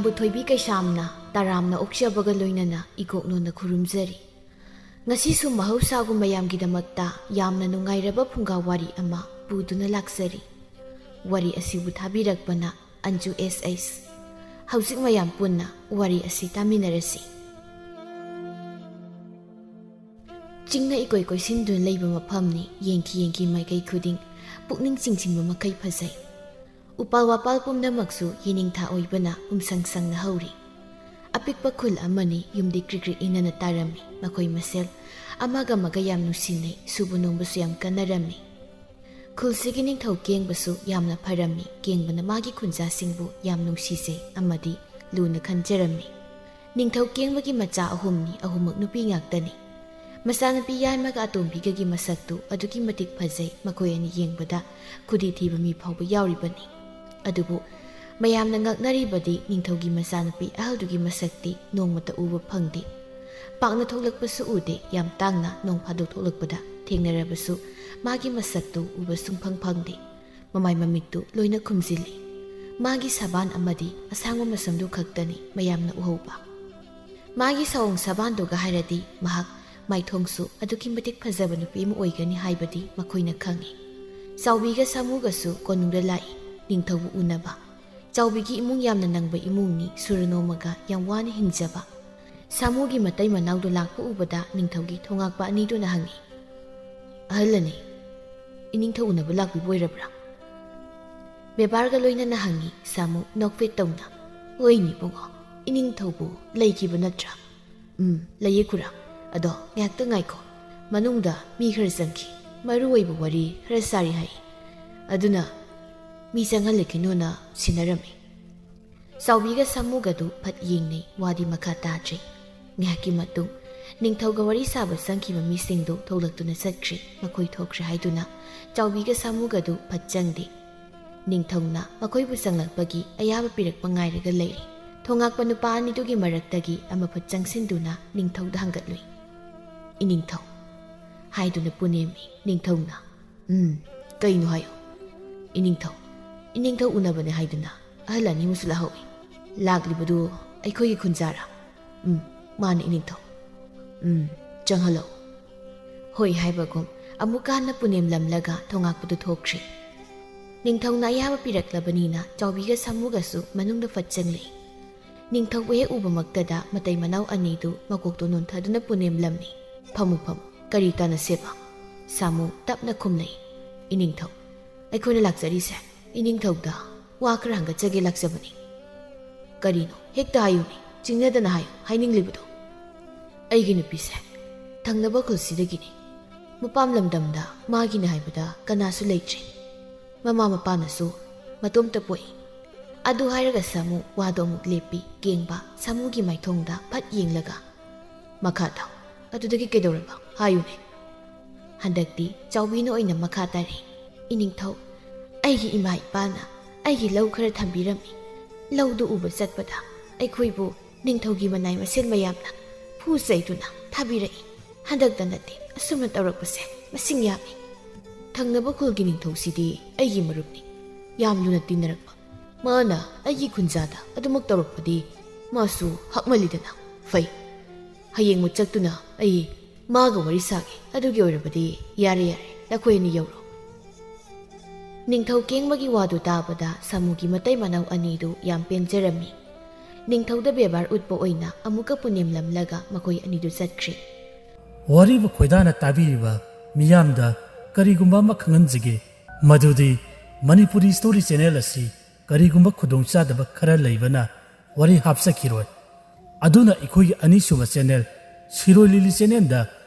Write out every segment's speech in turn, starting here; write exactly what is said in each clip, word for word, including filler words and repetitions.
ꯕꯨꯊꯣꯏꯕꯤ ꯀꯩꯁꯥꯝꯅ ꯇꯔꯥꯝꯅ ꯑꯣꯛꯆꯕꯒ ꯂꯣꯏꯅꯅ ꯏꯀꯣꯛꯅꯣꯅ ꯈꯨꯔꯨꯝꯖꯔꯤ꯫ ꯉꯁꯤꯁꯨ ꯃꯍꯧꯁꯥꯒꯨꯝ ꯃꯌꯥꯝꯒꯤꯗꯃꯛꯇ ꯌꯥꯝꯅ ꯅꯨꯡꯉꯥꯏꯔꯕ ꯐꯨꯡꯒꯥ ꯋꯥꯔꯤ ꯑꯃ ꯄꯨꯗꯨꯅ ꯂꯥꯛꯆꯔꯤ꯫ ꯋꯥꯔꯤ ꯑꯁꯤꯕꯨ ꯊꯥꯕꯤꯔꯛꯄꯅ ꯑꯟꯖꯨ ꯑꯦꯁ ꯑꯩꯁ꯫ ꯍꯧꯖꯤꯛ ꯃꯌꯥꯝ ꯄꯨꯟꯅ ꯋꯥꯔꯤ ꯑꯁꯤ ꯇꯥꯃꯤꯟꯅꯔꯁꯤ꯫ ꯆꯤꯡꯅ ꯏꯀꯣꯏ ꯀꯣꯏꯁꯤꯟꯗꯨꯅ ꯂꯩꯕ ꯃꯐꯝꯅꯤ꯫ ꯌꯦꯡꯈꯤ ꯌꯦꯡꯈꯤ ꯃꯥꯏꯀꯩ ꯈꯨꯗꯤꯡ ꯄꯨꯛꯅꯤꯡ ꯆꯤꯡꯁꯤꯟꯕ ꯃꯈꯩ ꯐꯖꯩ꯫ ꯎꯄꯥꯜ ꯋꯥꯄꯥꯜ ꯄꯨꯝꯅꯃꯛꯁꯨ ꯌꯦꯅꯤꯡꯊꯥ ꯑꯣꯏꯕꯅ ꯎꯝꯁꯪ ꯁꯪꯅ ꯍꯧꯔꯤ꯫ ꯑꯄꯤꯛꯄ ꯈꯨꯜ ꯑꯃꯅꯤ꯫ ꯌꯨꯝꯗꯤ ꯀ꯭ꯔꯤꯛ ꯀ꯭ꯔꯤꯛ ꯏꯅꯅ ꯇꯥꯔꯝꯃꯤ꯫ ꯃꯈꯣꯏ ꯃꯁꯦꯜ ꯑꯃꯒ ꯑꯃꯒ ꯌꯥꯝ ꯅꯨꯡꯁꯤꯅꯩ꯫ ꯁꯨꯕ ꯅꯣꯝꯕꯁꯨ ꯌꯥꯝ ꯀꯟꯅꯔꯝꯃꯤ꯫ ꯈꯨꯜꯁꯤꯒꯤ ꯅꯤꯡꯊꯧ ꯀꯦꯡꯕꯁꯨ ꯌꯥꯝꯅ ꯐꯔꯝꯃꯤ꯫ ꯀꯦꯡꯕꯅ ꯃꯥꯒꯤ ꯈꯨꯟꯖꯥꯁꯤꯡꯕꯨ ꯌꯥꯝ ꯅꯨꯡꯁꯤꯖꯩ ꯑꯃꯗꯤ ꯂꯨꯅ ꯈꯟꯖꯔꯝꯃꯤ꯫ ꯅꯤꯡꯊꯧ ꯀꯦꯡꯕꯒꯤ ꯃꯆꯥ ꯑꯍꯨꯝꯅꯤ꯫ ꯑꯍꯨꯝꯃꯛ ꯅꯨꯄꯤ ꯉꯥꯛꯇꯅꯤ꯫ ꯃꯆꯥꯅꯨꯄꯤ ꯌꯥꯏꯃꯒ ꯑꯇꯣꯝꯕꯤꯒꯒꯤ ꯃꯁꯛꯇꯨ ꯑꯗꯨꯛꯀꯤ ꯃꯇꯤꯛ ꯐꯖꯩ꯫ ꯃꯈꯣꯏ ꯑꯅꯤ ꯌꯦꯡꯕꯗ ꯈꯨꯗꯤ ꯊꯤꯕ ꯃꯤ ꯐꯥꯎꯕ ꯌꯥꯎꯔꯤꯕꯅꯤ꯫ ꯑꯗꯨꯕꯨ ꯃꯌꯥꯝꯅ ꯉꯛꯅꯔꯤꯕꯗꯤ ꯅꯤꯡꯊꯧꯒꯤ ꯃꯆꯥꯅꯨꯄꯤ ꯑꯍꯜꯗꯨꯒꯤ ꯃꯁꯛꯇꯤ ꯅꯣꯡꯃꯇ ꯎꯕ ꯐꯪꯗꯦ꯫ ꯄꯥꯛꯅ ꯊꯣꯛꯂꯛꯄꯁꯨ ꯎꯗꯦ꯫ ꯌꯥꯝ ꯇꯥꯡꯅ ꯅꯣꯡ ꯐꯥꯗꯣꯛ ꯊꯣꯛꯂꯛꯄꯗ ꯊꯦꯡꯅꯔꯕꯁꯨ ꯃꯥꯒꯤ ꯃꯁꯛꯇꯨ ꯎꯕ ꯁꯨꯡꯐꯪ ꯐꯪꯗꯦ꯫ ꯃꯃꯥꯏ ꯃꯃꯤꯠꯇꯨ ꯂꯣꯏꯅ ꯈꯨꯝꯖꯤꯜꯂꯤ꯫ ꯃꯥꯒꯤ ꯁꯕꯥꯟ ꯑꯃꯗꯤ ꯑꯁꯥꯡꯕ ꯃꯁꯝꯗꯨ ꯈꯛꯇꯅꯤ ꯃꯌꯥꯝꯅ ꯎꯍꯧꯕ꯫ ꯃꯥꯒꯤ ꯁꯑꯣꯡ ꯁꯕꯥꯟꯗꯨꯒ ꯍꯥꯏꯔꯗꯤ ꯃꯍꯥꯛ ꯃꯥꯏꯊꯣꯡꯁꯨ ꯑꯗꯨꯛꯀꯤ ꯃꯇꯤꯛ ꯐꯖꯕ ꯅꯨꯄꯤ ꯑꯃ ꯑꯣꯏꯒꯅꯤ ꯍꯥꯏꯕꯗꯤ ꯃꯈꯣꯏꯅ ꯈꯪꯏ꯫ ꯆꯥꯎꯕꯤꯒ ꯁꯥꯃꯨꯒꯁꯨ ꯀꯣꯅꯨꯡꯗ ꯂꯥꯛꯏ ꯅꯤꯡꯊꯧꯕꯨ ꯎꯅꯕ꯫ ꯆꯥꯎꯕꯤꯒꯤ ꯏꯃꯨꯡ ꯌꯥꯝꯅ ꯅꯪꯕ ꯏꯃꯨꯡꯅꯤ꯫ ꯁꯨꯔ ꯅꯣꯝꯃꯒ ꯌꯥꯝ ꯋꯥꯅ ꯍꯤꯡꯖꯕ꯫ ꯁꯥꯃꯨꯒꯤ ꯃꯇꯩ ꯃꯅꯥꯎꯗꯨ ꯂꯥꯛꯄ ꯎꯕꯗ ꯅꯤꯡꯊꯧꯒꯤ ꯊꯣꯉꯥꯛꯄ ꯑꯅꯤꯗꯨꯅ ꯍꯪꯉꯤ, "ꯑꯍꯜ ꯑꯅꯤ, ꯏꯅꯤꯡꯊꯧ ꯎꯅꯕ ꯂꯥꯛꯄꯤꯕ ꯑꯣꯏꯔꯕ꯭ꯔꯥ?" ꯕꯦꯕꯥꯔꯒ ꯂꯣꯏꯅꯅ ꯍꯪꯉꯤ ꯁꯥꯃꯨ ꯅꯣꯛꯐꯦꯠ ꯇꯧꯅ꯫ "ꯍꯣꯏꯅꯦ ꯏꯕꯨꯡꯉꯣ, ꯏꯅꯤꯡꯊꯧꯕꯨ ꯂꯩꯈꯤꯕ ꯅꯠꯇ꯭ꯔꯥ?" "ꯎꯝ, ꯂꯩꯌꯦ ꯈꯨꯔꯥ꯫ ꯑꯗꯣ ꯉꯥꯏꯍꯥꯛꯇ ꯉꯥꯏꯈꯣ꯫ ꯃꯅꯨꯡꯗ ꯃꯤ ꯈꯔ ꯆꯪꯈꯤ꯫ ꯃꯔꯨ ꯑꯣꯏꯕ ꯋꯥꯔꯤ ꯈꯔ ꯁꯥꯔꯤ ꯍꯥꯏ꯫ ꯑꯗꯨꯅ ꯃꯤ ꯆꯪꯍꯜꯂꯛꯈꯤꯅꯣꯅ ꯁꯤꯟꯅꯔꯝꯃꯤ꯫" ꯆꯥꯎꯕꯤꯒ ꯁꯥꯃꯨꯒꯗꯨ ꯐꯠ ꯌꯦꯡꯅꯩ꯫ ꯋꯥꯗꯤ ꯃꯈꯥ ꯇꯥꯗ꯭ꯔꯤ꯫ ꯉꯥꯏꯍꯥꯛꯀꯤ ꯃꯇꯨꯡ ꯅꯤꯡꯊꯧꯒ ꯋꯥꯔꯤ ꯁꯥꯕ ꯆꯪꯈꯤꯕ ꯃꯤꯁꯤꯡꯗꯨ ꯊꯣꯛꯂꯛꯇꯨꯅ ꯆꯠꯈ꯭ꯔꯦ꯫ ꯃꯈꯣꯏ ꯊꯣꯛꯈ꯭ꯔꯦ ꯍꯥꯏꯗꯨꯅ ꯆꯥꯎꯕꯤꯒ ꯁꯥꯃꯨꯒꯗꯨ ꯐꯠ ꯆꯪꯗꯦ꯫ ꯅꯤꯡꯊꯧꯅ ꯃꯈꯣꯏꯕꯨ ꯆꯪꯂꯛꯄꯒꯤ ꯑꯌꯥꯕ ꯄꯤꯔꯛꯄ ꯉꯥꯏꯔꯒ ꯂꯩꯔꯤ꯫ ꯊꯣꯉꯥꯛꯄ ꯅꯨꯄꯥ ꯑꯅꯤꯗꯨꯒꯤ ꯃꯔꯛꯇꯒꯤ ꯑꯃ ꯐꯠ ꯆꯪꯁꯤꯟꯗꯨꯅ ꯅꯤꯡꯊꯧꯗ ꯍꯪꯒꯠꯂꯨꯏ, "ꯏꯅꯤꯡꯊꯧ?" ꯍꯥꯏꯗꯨꯅ ꯄꯨꯅꯦꯝꯃꯤ꯫ ꯅꯤꯡꯊꯧꯅ, "ꯎꯝ, ꯀꯩꯅꯣ ꯍꯥꯏꯌꯨ?" "ꯏꯅꯤꯡꯊꯧ, ꯏꯅꯤꯡꯊꯧ ꯎꯅꯕꯅꯦ ꯍꯥꯏꯗꯨꯅ ꯑꯍꯜ ꯑꯅꯤ ꯑꯃꯁꯨ ꯂꯥꯛꯍꯧꯏ꯫" "ꯂꯥꯛꯂꯤꯕꯗꯨ ꯑꯩꯈꯣꯏꯒꯤ ꯈꯨꯟꯖꯥꯔꯥ?" "ꯎꯝ, ꯃꯥꯅꯤ ꯏꯅꯤꯡꯊꯧ꯫" "ꯎꯝ, ꯆꯪꯍꯜꯂꯛꯎ꯫" ꯍꯣꯏ ꯍꯥꯏꯕꯒꯨꯝ ꯑꯃꯨꯛꯀ ꯍꯟꯅ ꯄꯨꯅꯦꯝꯂꯝꯂꯒ ꯊꯣꯉꯥꯛꯄꯗꯨ ꯊꯣꯛꯈ꯭ꯔꯦ꯫ ꯅꯤꯡꯊꯧꯅ ꯑꯌꯥꯕ ꯄꯤꯔꯛꯂꯕꯅꯤꯅ ꯆꯥꯎꯕꯤꯒ ꯁꯥꯃꯨꯒꯁꯨ ꯃꯅꯨꯡꯗ ꯐꯠ ꯆꯪꯂꯛꯏ꯫ ꯅꯤꯡꯊꯧꯕꯨ ꯍꯦꯛ ꯎꯕꯃꯛꯇꯗ ꯃꯇꯩ ꯃꯅꯥꯎ ꯑꯅꯤꯗꯨ ꯃꯀꯣꯛꯇꯣ ꯅꯣꯟꯊꯗꯨꯅ ꯄꯨꯅꯦꯝꯂꯝꯃꯤ꯫ "ꯐꯝꯃꯨ, ꯐꯝꯃꯨ꯫ ꯀꯔꯤ ꯇꯥꯟꯅꯁꯦꯕ?" ꯁꯥꯃꯨ ꯇꯞꯅ ꯈꯨꯝꯂꯛꯏ꯫ "ꯏꯅꯤꯡꯊꯧ, ꯑꯩꯈꯣꯏꯅ ꯂꯥꯛꯆꯔꯤꯁꯦ ꯏꯅꯤꯡꯊꯧꯗ ꯋꯥ ꯈꯔ ꯍꯪꯒꯠꯆꯒꯦ ꯂꯥꯛꯆꯕꯅꯤ꯫" "ꯀꯔꯤꯅꯣ? ꯍꯦꯛꯇ ꯍꯥꯏꯌꯨꯅꯦ, ꯆꯤꯡꯅꯗꯅ ꯍꯥꯏꯌꯨ, ꯍꯥꯏꯅꯤꯡꯂꯤꯕꯗꯣ꯫" "ꯑꯩꯒꯤ ꯅꯨꯄꯤꯁꯦ ꯊꯪꯅꯕ ꯈꯨꯜꯁꯤꯗꯒꯤꯅꯤ꯫ ꯃꯄꯥꯝ ꯂꯝꯗꯝꯗ ꯃꯥꯒꯤꯅꯤ ꯍꯥꯏꯕꯗ ꯀꯅꯥꯁꯨ ꯂꯩꯇ꯭ꯔꯦ꯫ ꯃꯃꯥ ꯃꯄꯥꯅꯁꯨ ꯃꯇꯣꯝꯇ ꯄꯣꯛꯏ꯫" ꯑꯗꯨ ꯍꯥꯏꯔꯒ ꯁꯥꯃꯨ ꯋꯥꯗꯣ ꯑꯃꯨꯛ ꯂꯦꯞꯄꯤ꯫ ꯀꯦꯡꯕ ꯁꯥꯃꯨꯒꯤ ꯃꯥꯏꯊꯣꯡꯗ ꯐꯠ ꯌꯦꯡꯂꯒ, "ꯃꯈꯥ ꯇꯥꯎ, ꯑꯗꯨꯗꯒꯤ ꯀꯩꯗꯧꯔꯕ? ꯍꯥꯏꯌꯨꯅꯦ꯫" ꯍꯟꯗꯛꯇꯤ ꯆꯥꯎꯕꯤꯅ ꯑꯣꯏꯅ ꯃꯈꯥ ꯇꯥꯔꯛꯏ꯫ "ꯏꯅꯤꯡꯊꯧ, ꯑꯩꯒꯤ ꯏꯃꯥ ꯏꯄꯥꯅ ꯑꯩꯒꯤ ꯂꯧ ꯈꯔ ꯊꯝꯕꯤꯔꯝꯃꯤ꯫ ꯂꯧꯗꯨ ꯎꯕ ꯆꯠꯄꯗ ꯑꯩꯈꯣꯏꯕꯨ ꯅꯤꯡꯊꯧꯒꯤ ꯃꯅꯥꯏ ꯃꯁꯤꯟ ꯃꯌꯥꯝꯅ ꯐꯨ ꯆꯩꯗꯨꯅ ꯊꯥꯕꯤꯔꯛꯏ꯫ ꯍꯟꯗꯛꯇ ꯅꯠꯇꯦ ꯑꯁꯨꯝꯅ ꯇꯧꯔꯛꯄꯁꯦ, ꯃꯁꯤꯡ ꯌꯥꯝꯃꯤ꯫" "ꯊꯪꯅꯕ ꯈꯨꯜꯒꯤ ꯅꯤꯡꯊꯧꯁꯤꯗꯤ ꯑꯩꯒꯤ ꯃꯔꯨꯞꯅꯤ, ꯌꯥꯝ ꯂꯨꯅ ꯇꯤꯟꯅꯔꯛꯄ꯫ ꯃꯥꯅ ꯑꯩꯒꯤ ꯈꯨꯟꯖꯥꯗ ꯑꯗꯨꯃꯛ ꯇꯧꯔꯛꯄꯗꯤ ꯃꯥꯁꯨ ꯍꯛꯃꯜꯂꯤꯗꯅ꯫ ꯐꯩ, ꯍꯌꯦꯡꯃꯛ ꯆꯠꯇꯨꯅ ꯑꯩ ꯃꯥꯒ ꯋꯥꯔꯤ ꯁꯥꯒꯦ꯫ ꯑꯗꯨꯒꯤ ꯑꯣꯏꯔꯕꯗꯤ ꯌꯥꯔꯦ, ꯌꯥꯔꯦ, ꯅꯈꯣꯏ ꯑꯅꯤ ꯌꯧꯔꯣ꯫" ꯅꯤꯡꯊꯧ ꯀꯦꯡꯕꯒꯤ ꯋꯥꯗꯨ ꯇꯥꯕꯗ ꯁꯥꯃꯨꯒꯤ ꯃꯇꯩ ꯃꯅꯥꯎ ꯑꯅꯤꯗꯨ ꯌꯥꯝ ꯄꯦꯟꯖꯔꯝꯃꯤ꯫ ꯅꯤꯡꯊꯧꯗ ꯕꯦꯕꯥꯔ ꯎꯠꯄ ꯑꯣꯏꯅ ꯑꯃꯨꯛꯀ ꯄꯨꯅꯦꯝꯂꯝꯂꯒ ꯃꯈꯣꯏ ꯑꯅꯤꯗꯨ ꯆꯠꯈ꯭ꯔꯦ꯫ ꯋꯥꯔꯤꯕꯨ ꯈꯣꯏꯗꯥꯅ ꯇꯥꯕꯤꯔꯤꯕ ꯃꯤꯌꯥꯝꯗ ꯀꯔꯤꯒꯨꯝꯕ ꯑꯃ ꯈꯪꯍꯟꯖꯒꯦ, ꯃꯗꯨꯗꯤ ꯃꯅꯤꯄꯨꯔꯤ ꯁ꯭ꯇꯣꯔꯤ ꯆꯦꯅꯦꯜ ꯑꯁꯤ ꯀꯔꯤꯒꯨꯝꯕ ꯈꯨꯗꯣꯡꯆꯥꯗꯕ ꯈꯔ ꯂꯩꯕꯅ ꯋꯥꯔꯤ ꯍꯥꯞꯆꯈꯤꯔꯣꯏ꯫ ꯑꯗꯨꯅ ꯑꯩꯈꯣꯏꯒꯤ ꯑꯅꯤꯁꯨꯕ ꯆꯦꯅꯦꯜ ꯁꯤꯔꯣꯏ ꯂꯤꯂꯤ ꯆꯦꯅꯦꯜꯗ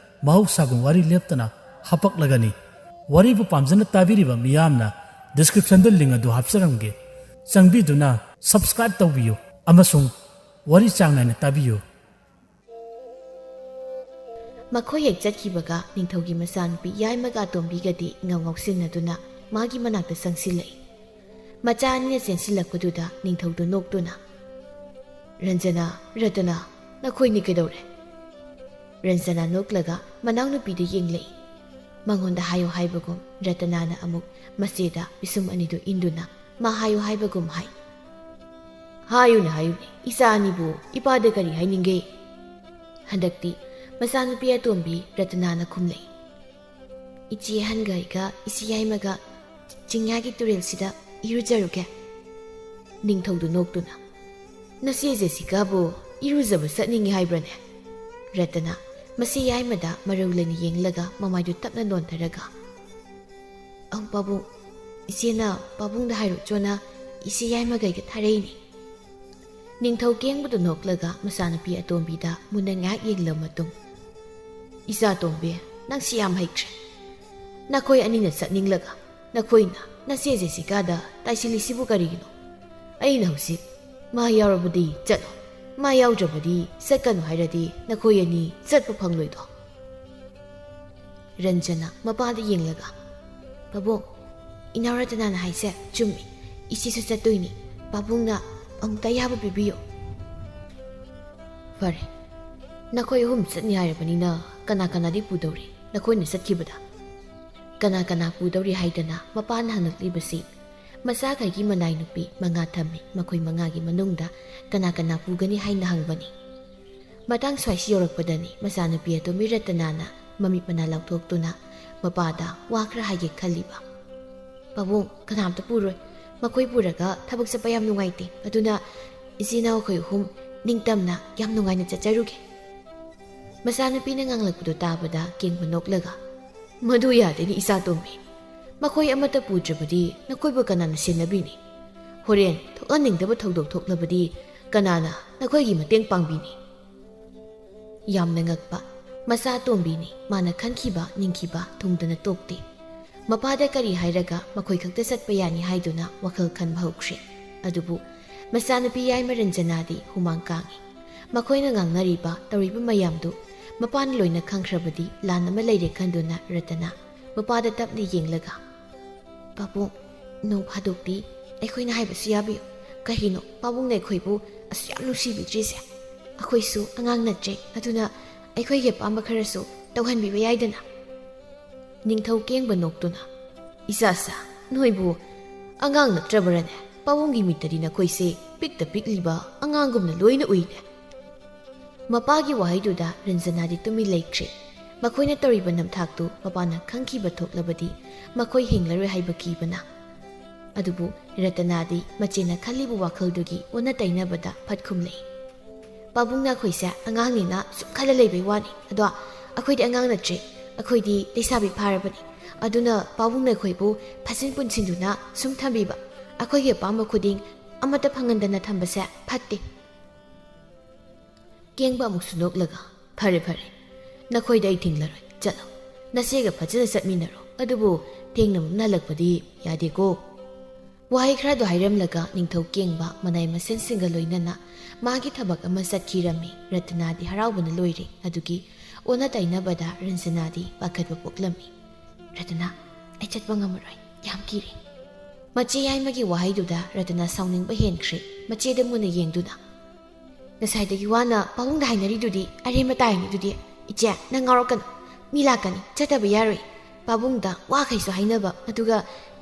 ꯃꯍꯧꯁꯥꯒꯨꯝ ꯋꯥꯔꯤ ꯂꯦꯞꯇꯅ ꯍꯥꯄꯛꯂꯒꯅꯤ꯫ ꯋꯥꯔꯤꯕꯨ ꯄꯥꯝꯖꯅ ꯇꯥꯕꯤꯔꯤꯕ ꯃꯤꯌꯥꯝꯅ ꯗꯤꯁꯀ꯭ꯔꯤꯞꯁꯟꯗ ꯂꯤꯡ ꯑꯗꯨ ꯍꯥꯞꯆꯔꯝꯒꯦ, ꯆꯪꯕꯤꯗꯨꯅ ꯁꯕꯁꯀ꯭ꯔꯥꯏꯕ ꯇꯧꯕꯤꯌꯨ ꯑꯃꯁꯨꯡ ꯋꯥꯔꯤ ꯆꯥꯡ ꯅꯥꯏꯅ ꯇꯥꯕꯤꯌꯨ꯫ ꯃꯈꯣꯏ ꯍꯦꯛ ꯆꯠꯈꯤꯕꯒ ꯅꯤꯡꯊꯧꯒꯤ ꯃꯆꯥꯅꯨꯄꯤ ꯌꯥꯏꯃꯒ ꯑꯇꯣꯝꯕꯤꯒꯗꯤ ꯉꯧ ꯉꯧꯁꯤꯟꯅꯗꯨꯅ ꯃꯥꯒꯤ ꯃꯅꯥꯛꯇ ꯆꯪꯁꯤꯜꯂꯛꯏ꯫ ꯃꯆꯥ ꯑꯅꯤꯅ ꯆꯦꯟꯁꯤꯜꯂꯛꯄꯗꯨꯗ ꯅꯤꯡꯊꯧꯗꯨ ꯅꯣꯛꯇꯨꯅ, "ꯔꯟꯖꯅꯥ, ꯔꯇꯅꯥ, ꯅꯈꯣꯏꯅꯤ ꯀꯩꯗꯧꯔꯦ?" ꯔꯟꯖꯅꯥ ꯅꯣꯛꯂꯒ ꯃꯅꯥꯎꯅꯨꯄꯤꯗ ꯌꯦꯡꯂꯛꯏ꯫ ꯃꯉꯣꯟꯗ ꯍꯥꯏꯌꯨ ꯍꯥꯏꯕꯒꯨꯝ ꯔꯇꯅꯥꯅ ꯑꯃꯨꯛ ꯃꯆꯦꯗ ꯄꯤꯁꯨꯝ ꯑꯅꯤꯗꯨ ꯏꯟꯗꯨꯅ ꯃꯥ ꯍꯥꯏꯌꯨ ꯍꯥꯏꯕꯒꯨꯝ ꯍꯥꯏ꯫ "ꯍꯥꯏꯌꯨꯅꯦ, ꯍꯥꯏꯌꯨꯅꯦ, ꯏꯆꯥ ꯑꯅꯤꯕꯨ ꯏꯄꯥꯗ ꯀꯔꯤ ꯍꯥꯏꯅꯤꯡꯒꯦ?" ꯍꯟꯗꯛꯇꯤ ꯃꯆꯥꯅꯨꯄꯤ ꯑꯇꯣꯝꯕꯤ ꯔꯇꯅꯥꯅ ꯈꯨꯝꯂꯛꯏ꯫ "ꯏꯆꯦ ꯑꯍꯟꯒ ꯑꯩꯒ ꯏꯆꯦ ꯌꯥꯏꯃꯒ ꯆꯤꯡꯌꯥꯒꯤ ꯇꯨꯔꯦꯜꯁꯤꯗ ꯏꯔꯨꯖꯔꯨꯒꯦ꯫" ꯅꯤꯡꯊꯧꯗꯨ ꯅꯣꯛꯇꯨꯅ, "ꯅꯆꯦ ꯖꯦꯁꯤꯀꯥꯕꯨ ꯏꯔꯨꯖꯕ ꯆꯠꯅꯤꯡꯉꯤ ꯍꯥꯏꯕ꯭ꯔꯅꯦ?" ꯔꯇꯅꯥ ꯃꯆꯦ ꯌꯥꯏꯃꯗ ꯃꯔꯧ ꯂꯩꯅ ꯌꯦꯡꯂꯒ ꯃꯃꯥꯏꯗꯨ ꯇꯞꯅ ꯅꯣꯟꯊꯔꯒ, "ꯑꯪ ꯄꯥꯕꯨꯡ, ꯏꯆꯦꯅ ꯄꯥꯕꯨꯡꯗ ꯍꯥꯏꯔꯨꯆꯣꯅ ꯏꯆꯦ ꯌꯥꯏꯃꯒ ꯑꯩꯒ ꯊꯥꯔꯛꯏꯅꯤ꯫" ꯅꯤꯡꯊꯧ ꯀꯦꯡꯕꯗꯨ ꯅꯣꯛꯂꯒ ꯃꯆꯥꯅꯨꯄꯤ ꯑꯇꯣꯝꯕꯤꯗ ꯃꯨꯟꯅ ꯉꯥꯏꯍꯥꯛ ꯌꯦꯡꯂꯕ ꯃꯇꯨꯡ, "ꯏꯆꯥ ꯇꯣꯝꯕꯤ, ꯅꯪꯁꯤ ꯌꯥꯝ ꯍꯩꯈ꯭ꯔꯦ꯫ ꯅꯈꯣꯏ ꯑꯅꯤꯅ ꯆꯠꯅꯤꯡꯂꯒ ꯅꯈꯣꯏꯅ ꯅꯆꯦ ꯖꯦꯁꯤꯀꯥꯗ ꯇꯥꯏꯁꯤꯜꯂꯤꯁꯤꯕꯨ ꯀꯔꯤꯒꯤꯅꯣ? ꯑꯩꯅ ꯍꯧꯖꯤꯛ ꯃꯥ ꯌꯥꯎꯔꯕꯗꯤ ꯆꯠꯂꯣ, ꯃꯥ ꯌꯥꯎꯗ꯭ꯔꯕꯗꯤ ꯆꯠꯀꯅꯨ ꯍꯥꯏꯔꯗꯤ ꯅꯈꯣꯏ ꯑꯅꯤ ꯆꯠꯄ ꯐꯪꯂꯣꯏꯗꯣ?" ꯔꯟꯖꯅ ꯃꯄꯥꯗ ꯌꯦꯡꯂꯒ, "ꯄꯥꯕꯨꯡ, ꯏꯅꯥꯎ ꯔꯇꯅꯥꯅ ꯍꯥꯏꯁꯦ ꯆꯨꯝꯃꯤ꯫ ꯏꯆꯦꯁꯨ ꯆꯠꯇꯣꯏꯅꯤ꯫ ꯄꯥꯕꯨꯡꯅ ꯑꯃꯨꯛꯇ ꯑꯌꯥꯕ ꯄꯤꯕꯤꯌꯨ꯫" "ꯐꯔꯦ, ꯅꯈꯣꯏ ꯑꯍꯨꯝ ꯆꯠꯅꯤ ꯍꯥꯏꯔꯕꯅꯤꯅ ꯀꯅꯥ ꯀꯅꯥꯗꯤ ꯄꯨꯗꯧꯔꯤ ꯅꯈꯣꯏꯅ ꯆꯠꯈꯤꯕꯗ?" ꯀꯅꯥ ꯀꯅꯥ ꯄꯨꯗꯧꯔꯤ ꯍꯥꯏꯗꯅ ꯃꯄꯥꯅ ꯍꯪꯂꯛꯂꯤꯕꯁꯤ ꯃꯆꯥꯈꯩꯒꯤ ꯃꯅꯥꯏ ꯅꯨꯄꯤ ꯃꯉꯥ ꯊꯝꯃꯤ꯫ ꯃꯈꯣꯏ ꯃꯉꯥꯒꯤ ꯃꯅꯨꯡꯗ ꯀꯅꯥ ꯀꯅꯥ ꯄꯨꯒꯅꯤ ꯍꯥꯏꯅ ꯍꯪꯕꯅꯤ꯫ ꯃꯇꯥꯡ ꯁ꯭ꯋꯥꯏꯁꯤ ꯌꯧꯔꯛꯄꯗꯅꯤ ꯃꯆꯥꯅꯨꯄꯤ ꯑꯇꯣꯝꯕꯤ ꯔꯇꯅꯥꯅ ꯃꯃꯤꯠ ꯃꯅꯥ ꯂꯥꯎꯊꯣꯛꯇꯨꯅ ꯃꯄꯥꯗ ꯋꯥ ꯈꯔ ꯍꯥꯏꯒꯦ ꯈꯜꯂꯤꯕ꯫ "ꯄꯥꯕꯨꯡ, ꯀꯅꯥꯝꯇ ꯄꯨꯔꯣꯏ꯫ ꯃꯈꯣꯏ ꯄꯨꯔꯒ ꯊꯕꯛ ꯆꯠꯄ ꯌꯥꯝ ꯅꯨꯡꯉꯥꯏꯇꯦ꯫ ꯑꯗꯨꯅ ꯏꯆꯤꯟ ꯏꯅꯥꯎ ꯑꯩꯈꯣꯏ ꯑꯍꯨꯝ ꯅꯤꯡꯇꯝꯅ ꯌꯥꯝ ꯅꯨꯡꯉꯥꯏꯅ ꯆꯠꯆꯔꯨꯒꯦ꯫" ꯃꯆꯥꯅꯨꯄꯤꯅ ꯉꯥꯡꯂꯛꯄꯗꯨ ꯇꯥꯕꯗ ꯀꯦꯡꯕ ꯅꯣꯛꯂꯒ, "ꯃꯗꯨ ꯌꯥꯗꯦꯅꯦ ꯏꯆꯥ ꯇꯣꯝꯕꯤ꯫ ꯃꯈꯣꯏ ꯑꯃꯠꯇ ꯄꯨꯗ꯭ꯔꯕꯗꯤ ꯅꯈꯣꯏꯕꯨ ꯀꯅꯥꯅ ꯁꯦꯟꯅꯕꯤꯅꯤ? ꯍꯣꯔꯦꯟ ꯊꯣꯛꯍꯟꯅꯤꯡꯗꯕ ꯊꯧꯗꯣꯛ ꯊꯣꯛꯂꯕꯗꯤ ꯀꯅꯥꯅ ꯅꯈꯣꯏꯒꯤ ꯃꯇꯦꯡ ꯄꯥꯡꯕꯤꯅꯤ?" ꯌꯥꯝꯅ ꯉꯛꯄ ꯃꯆꯥ ꯑꯇꯣꯝꯕꯤꯅꯤ꯫ ꯃꯥꯅ ꯈꯟꯈꯤꯕ ꯅꯤꯡꯈꯤꯕ ꯊꯨꯡꯗꯅ ꯇꯣꯛꯇꯦ꯫ ꯃꯄꯥꯗ ꯀꯔꯤ ꯍꯥꯏꯔꯒ ꯃꯈꯣꯏ ꯈꯛꯇ ꯆꯠꯄ ꯌꯥꯅꯤ ꯍꯥꯏꯗꯨꯅ ꯋꯥꯈꯜ ꯈꯟꯕ ꯍꯧꯈ꯭ꯔꯦ꯫ ꯑꯗꯨꯕꯨ ꯃꯆꯥꯅꯨꯄꯤ ꯌꯥꯏꯃ ꯔꯟꯖꯅꯥꯗꯤ ꯍꯨꯃꯥꯡ ꯀꯥꯡꯏ꯫ ꯃꯈꯣꯏꯅ ꯉꯥꯡꯅꯔꯤꯕ ꯇꯧꯔꯤꯕ ꯃꯌꯥꯝꯗꯨ ꯃꯄꯥꯅ ꯂꯣꯏꯅ ꯈꯪꯈ꯭ꯔꯕꯗꯤ ꯂꯥꯟ ꯑꯃ ꯂꯩꯔꯦ ꯈꯟꯗꯨꯅ ꯔꯇꯅꯥ ꯃꯄꯥꯗ ꯇꯞꯅ ꯌꯦꯡꯂꯒ, "ꯄꯥꯕꯨꯡ, ꯅꯣꯡ ꯐꯥꯗꯣꯛꯇꯤ ꯑꯩꯈꯣꯏꯅ ꯍꯥꯏꯕꯁꯨ ꯌꯥꯕꯤꯌꯨ꯫ ꯀꯔꯤꯅꯣ ꯄꯥꯕꯨꯡꯅ ꯑꯩꯈꯣꯏꯕꯨ ꯑꯁꯨꯛ ꯌꯥꯝ ꯅꯨꯡꯁꯤꯕꯤꯗ꯭ꯔꯤꯁꯦ? ꯑꯩꯈꯣꯏꯁꯨ ꯑꯉꯥꯡ ꯅꯠꯇ꯭ꯔꯦ, ꯑꯗꯨꯅ ꯑꯩꯈꯣꯏꯒꯤ ꯑꯄꯥꯝꯕ ꯈꯔꯁꯨ ꯇꯧꯍꯟꯕꯤꯕ ꯌꯥꯏꯗꯅ?" ꯅꯤꯡꯊꯧ ꯀꯦꯡꯕ ꯅꯣꯛꯇꯨꯅ, "ꯏꯆꯥꯁꯥ, ꯅꯣꯏꯕꯨ ꯑꯉꯥꯡ ꯅꯠꯇ꯭ꯔꯕꯔꯅꯦ? ꯄꯥꯕꯨꯡꯒꯤ ꯃꯤꯠꯇꯗꯤ ꯅꯈꯣꯏꯁꯦ ꯄꯤꯛꯇ ꯄꯤꯛꯂꯤꯕ ꯑꯉꯥꯡꯒꯨꯝꯅ ꯂꯣꯏꯅ ꯎꯏꯅꯦ꯫ ꯃꯄꯥꯒꯤ ꯋꯥꯍꯩꯗꯨꯗ ꯔꯟꯖꯅꯥꯗꯤ ꯇꯨꯃꯤꯟ ꯂꯩꯈ꯭ꯔꯦ꯫ ꯃꯈꯣꯏꯅ ꯇꯧꯔꯤꯕ ꯅꯝꯊꯥꯛꯇꯨ ꯃꯄꯥꯅ ꯈꯪꯈꯤꯕ ꯊꯣꯛꯂꯕꯗꯤ ꯃꯈꯣꯏ ꯍꯤꯡꯂꯔꯣꯏ ꯍꯥꯏꯕ ꯀꯤꯕꯅ꯫ ꯑꯗꯨꯕꯨ ꯔꯇꯅꯥꯗꯤ ꯃꯆꯦꯅ ꯈꯜꯂꯤꯕ ꯋꯥꯈꯜꯗꯨꯒꯤ ꯑꯣꯟꯅ ꯇꯩꯅꯕꯗ ꯐꯠ ꯈꯨꯝꯂꯛꯏ꯫ "ꯄꯥꯕꯨꯡꯅ ꯑꯩꯈꯣꯏꯁꯦ ꯑꯉꯥꯡꯅꯤꯅ ꯁꯨꯝ ꯈꯜꯂ ꯂꯩꯕꯩ ꯋꯥꯅꯤ꯫ ꯑꯗꯣ ꯑꯩꯈꯣꯏꯗꯤ ꯑꯉꯥꯡ ꯅꯠꯇ꯭ꯔꯦ, ꯑꯩꯈꯣꯏꯗꯤ ꯂꯩꯁꯥꯕꯤ ꯐꯥꯔꯕꯅꯤ꯫ ꯑꯗꯨꯅ ꯄꯥꯕꯨꯡꯅ ꯑꯩꯈꯣꯏꯕꯨ ꯐꯥꯖꯤꯟ ꯄꯨꯟꯁꯤꯟꯗꯨꯅ ꯁꯨꯝ ꯊꯝꯕꯤꯕ, ꯑꯩꯈꯣꯏꯒꯤ ꯑꯄꯥꯝꯕ ꯈꯨꯗꯤꯡ ꯑꯃꯠꯇ ꯐꯪꯍꯟꯗꯅ ꯊꯝꯕꯁꯦ ꯐꯠꯇꯦ꯫" ꯀꯦꯡꯕ ꯑꯃꯨꯛꯁꯨ ꯅꯣꯛꯂꯒ, "ꯐꯔꯦ ꯐꯔꯦ, ꯅꯈꯣꯏꯗ ꯑꯩ ꯊꯤꯡꯂꯔꯣꯏ, ꯆꯠꯂꯣ꯫ ꯅꯆꯦꯒ ꯐꯖꯅ ꯆꯠꯃꯤꯟꯅꯔꯣ, ꯑꯗꯨꯕꯨ ꯊꯦꯡꯅ ꯑꯃꯨꯛ ꯍꯜꯂꯛꯄꯗꯤ ꯌꯥꯗꯦꯀꯣ꯫" ꯋꯥꯍꯩ ꯈꯔꯗꯨ ꯍꯥꯏꯔꯝꯂꯒ ꯅꯤꯡꯊꯧ ꯀꯦꯡꯕ ꯃꯅꯥꯏ ꯃꯁꯦꯟꯁꯤꯡꯒ ꯂꯣꯏꯅꯅ ꯃꯥꯒꯤ ꯊꯕꯛ ꯑꯃ ꯆꯠꯈꯤꯔꯝꯃꯤ꯫ ꯔꯇꯅꯥꯗꯤ ꯍꯔꯥꯎꯕꯅ ꯂꯣꯏꯔꯦ꯫ ꯑꯗꯨꯒꯤ ꯑꯣꯟꯅ ꯇꯩꯅꯕꯗ ꯔꯟꯖꯅꯥꯗꯤ ꯄꯥꯈꯠꯄ ꯄꯣꯛꯂꯝꯃꯤ꯫ "ꯔꯇꯅꯥ, ꯑꯩ ꯆꯠꯄ ꯉꯝꯃꯔꯣꯏ, ꯌꯥꯝ ꯀꯤꯔꯦ꯫" ꯃꯆꯦ ꯌꯥꯏꯃꯒꯤ ꯋꯥꯍꯩꯗꯨꯗ ꯔꯇꯅꯥ ꯁꯥꯎꯅꯤꯡꯕ ꯍꯦꯟꯈ꯭ꯔꯦ꯫ ꯃꯆꯦꯗ ꯃꯨꯟꯅ ꯌꯦꯡꯗꯨꯅ, "ꯉꯁꯥꯏꯗꯒꯤ ꯋꯥꯅ ꯄꯥꯕꯨꯡꯗ ꯍꯥꯏꯅꯔꯤꯗꯨꯗꯤ ꯑꯔꯦꯝꯕ ꯇꯥꯏꯅꯤ꯫ ꯑꯗꯨꯗꯤ ꯏꯆꯦ, ꯅꯪ ꯉꯥꯎꯔꯛꯀꯅꯨ꯫ ꯃꯤ ꯂꯥꯛꯀꯅꯤ, ꯆꯠꯇꯕ ꯌꯥꯔꯣꯏ꯫ ꯄꯥꯕꯨꯡꯗ ꯋꯥꯈꯩꯁꯨ ꯍꯥꯏꯅꯕ, ꯑꯗꯨꯒ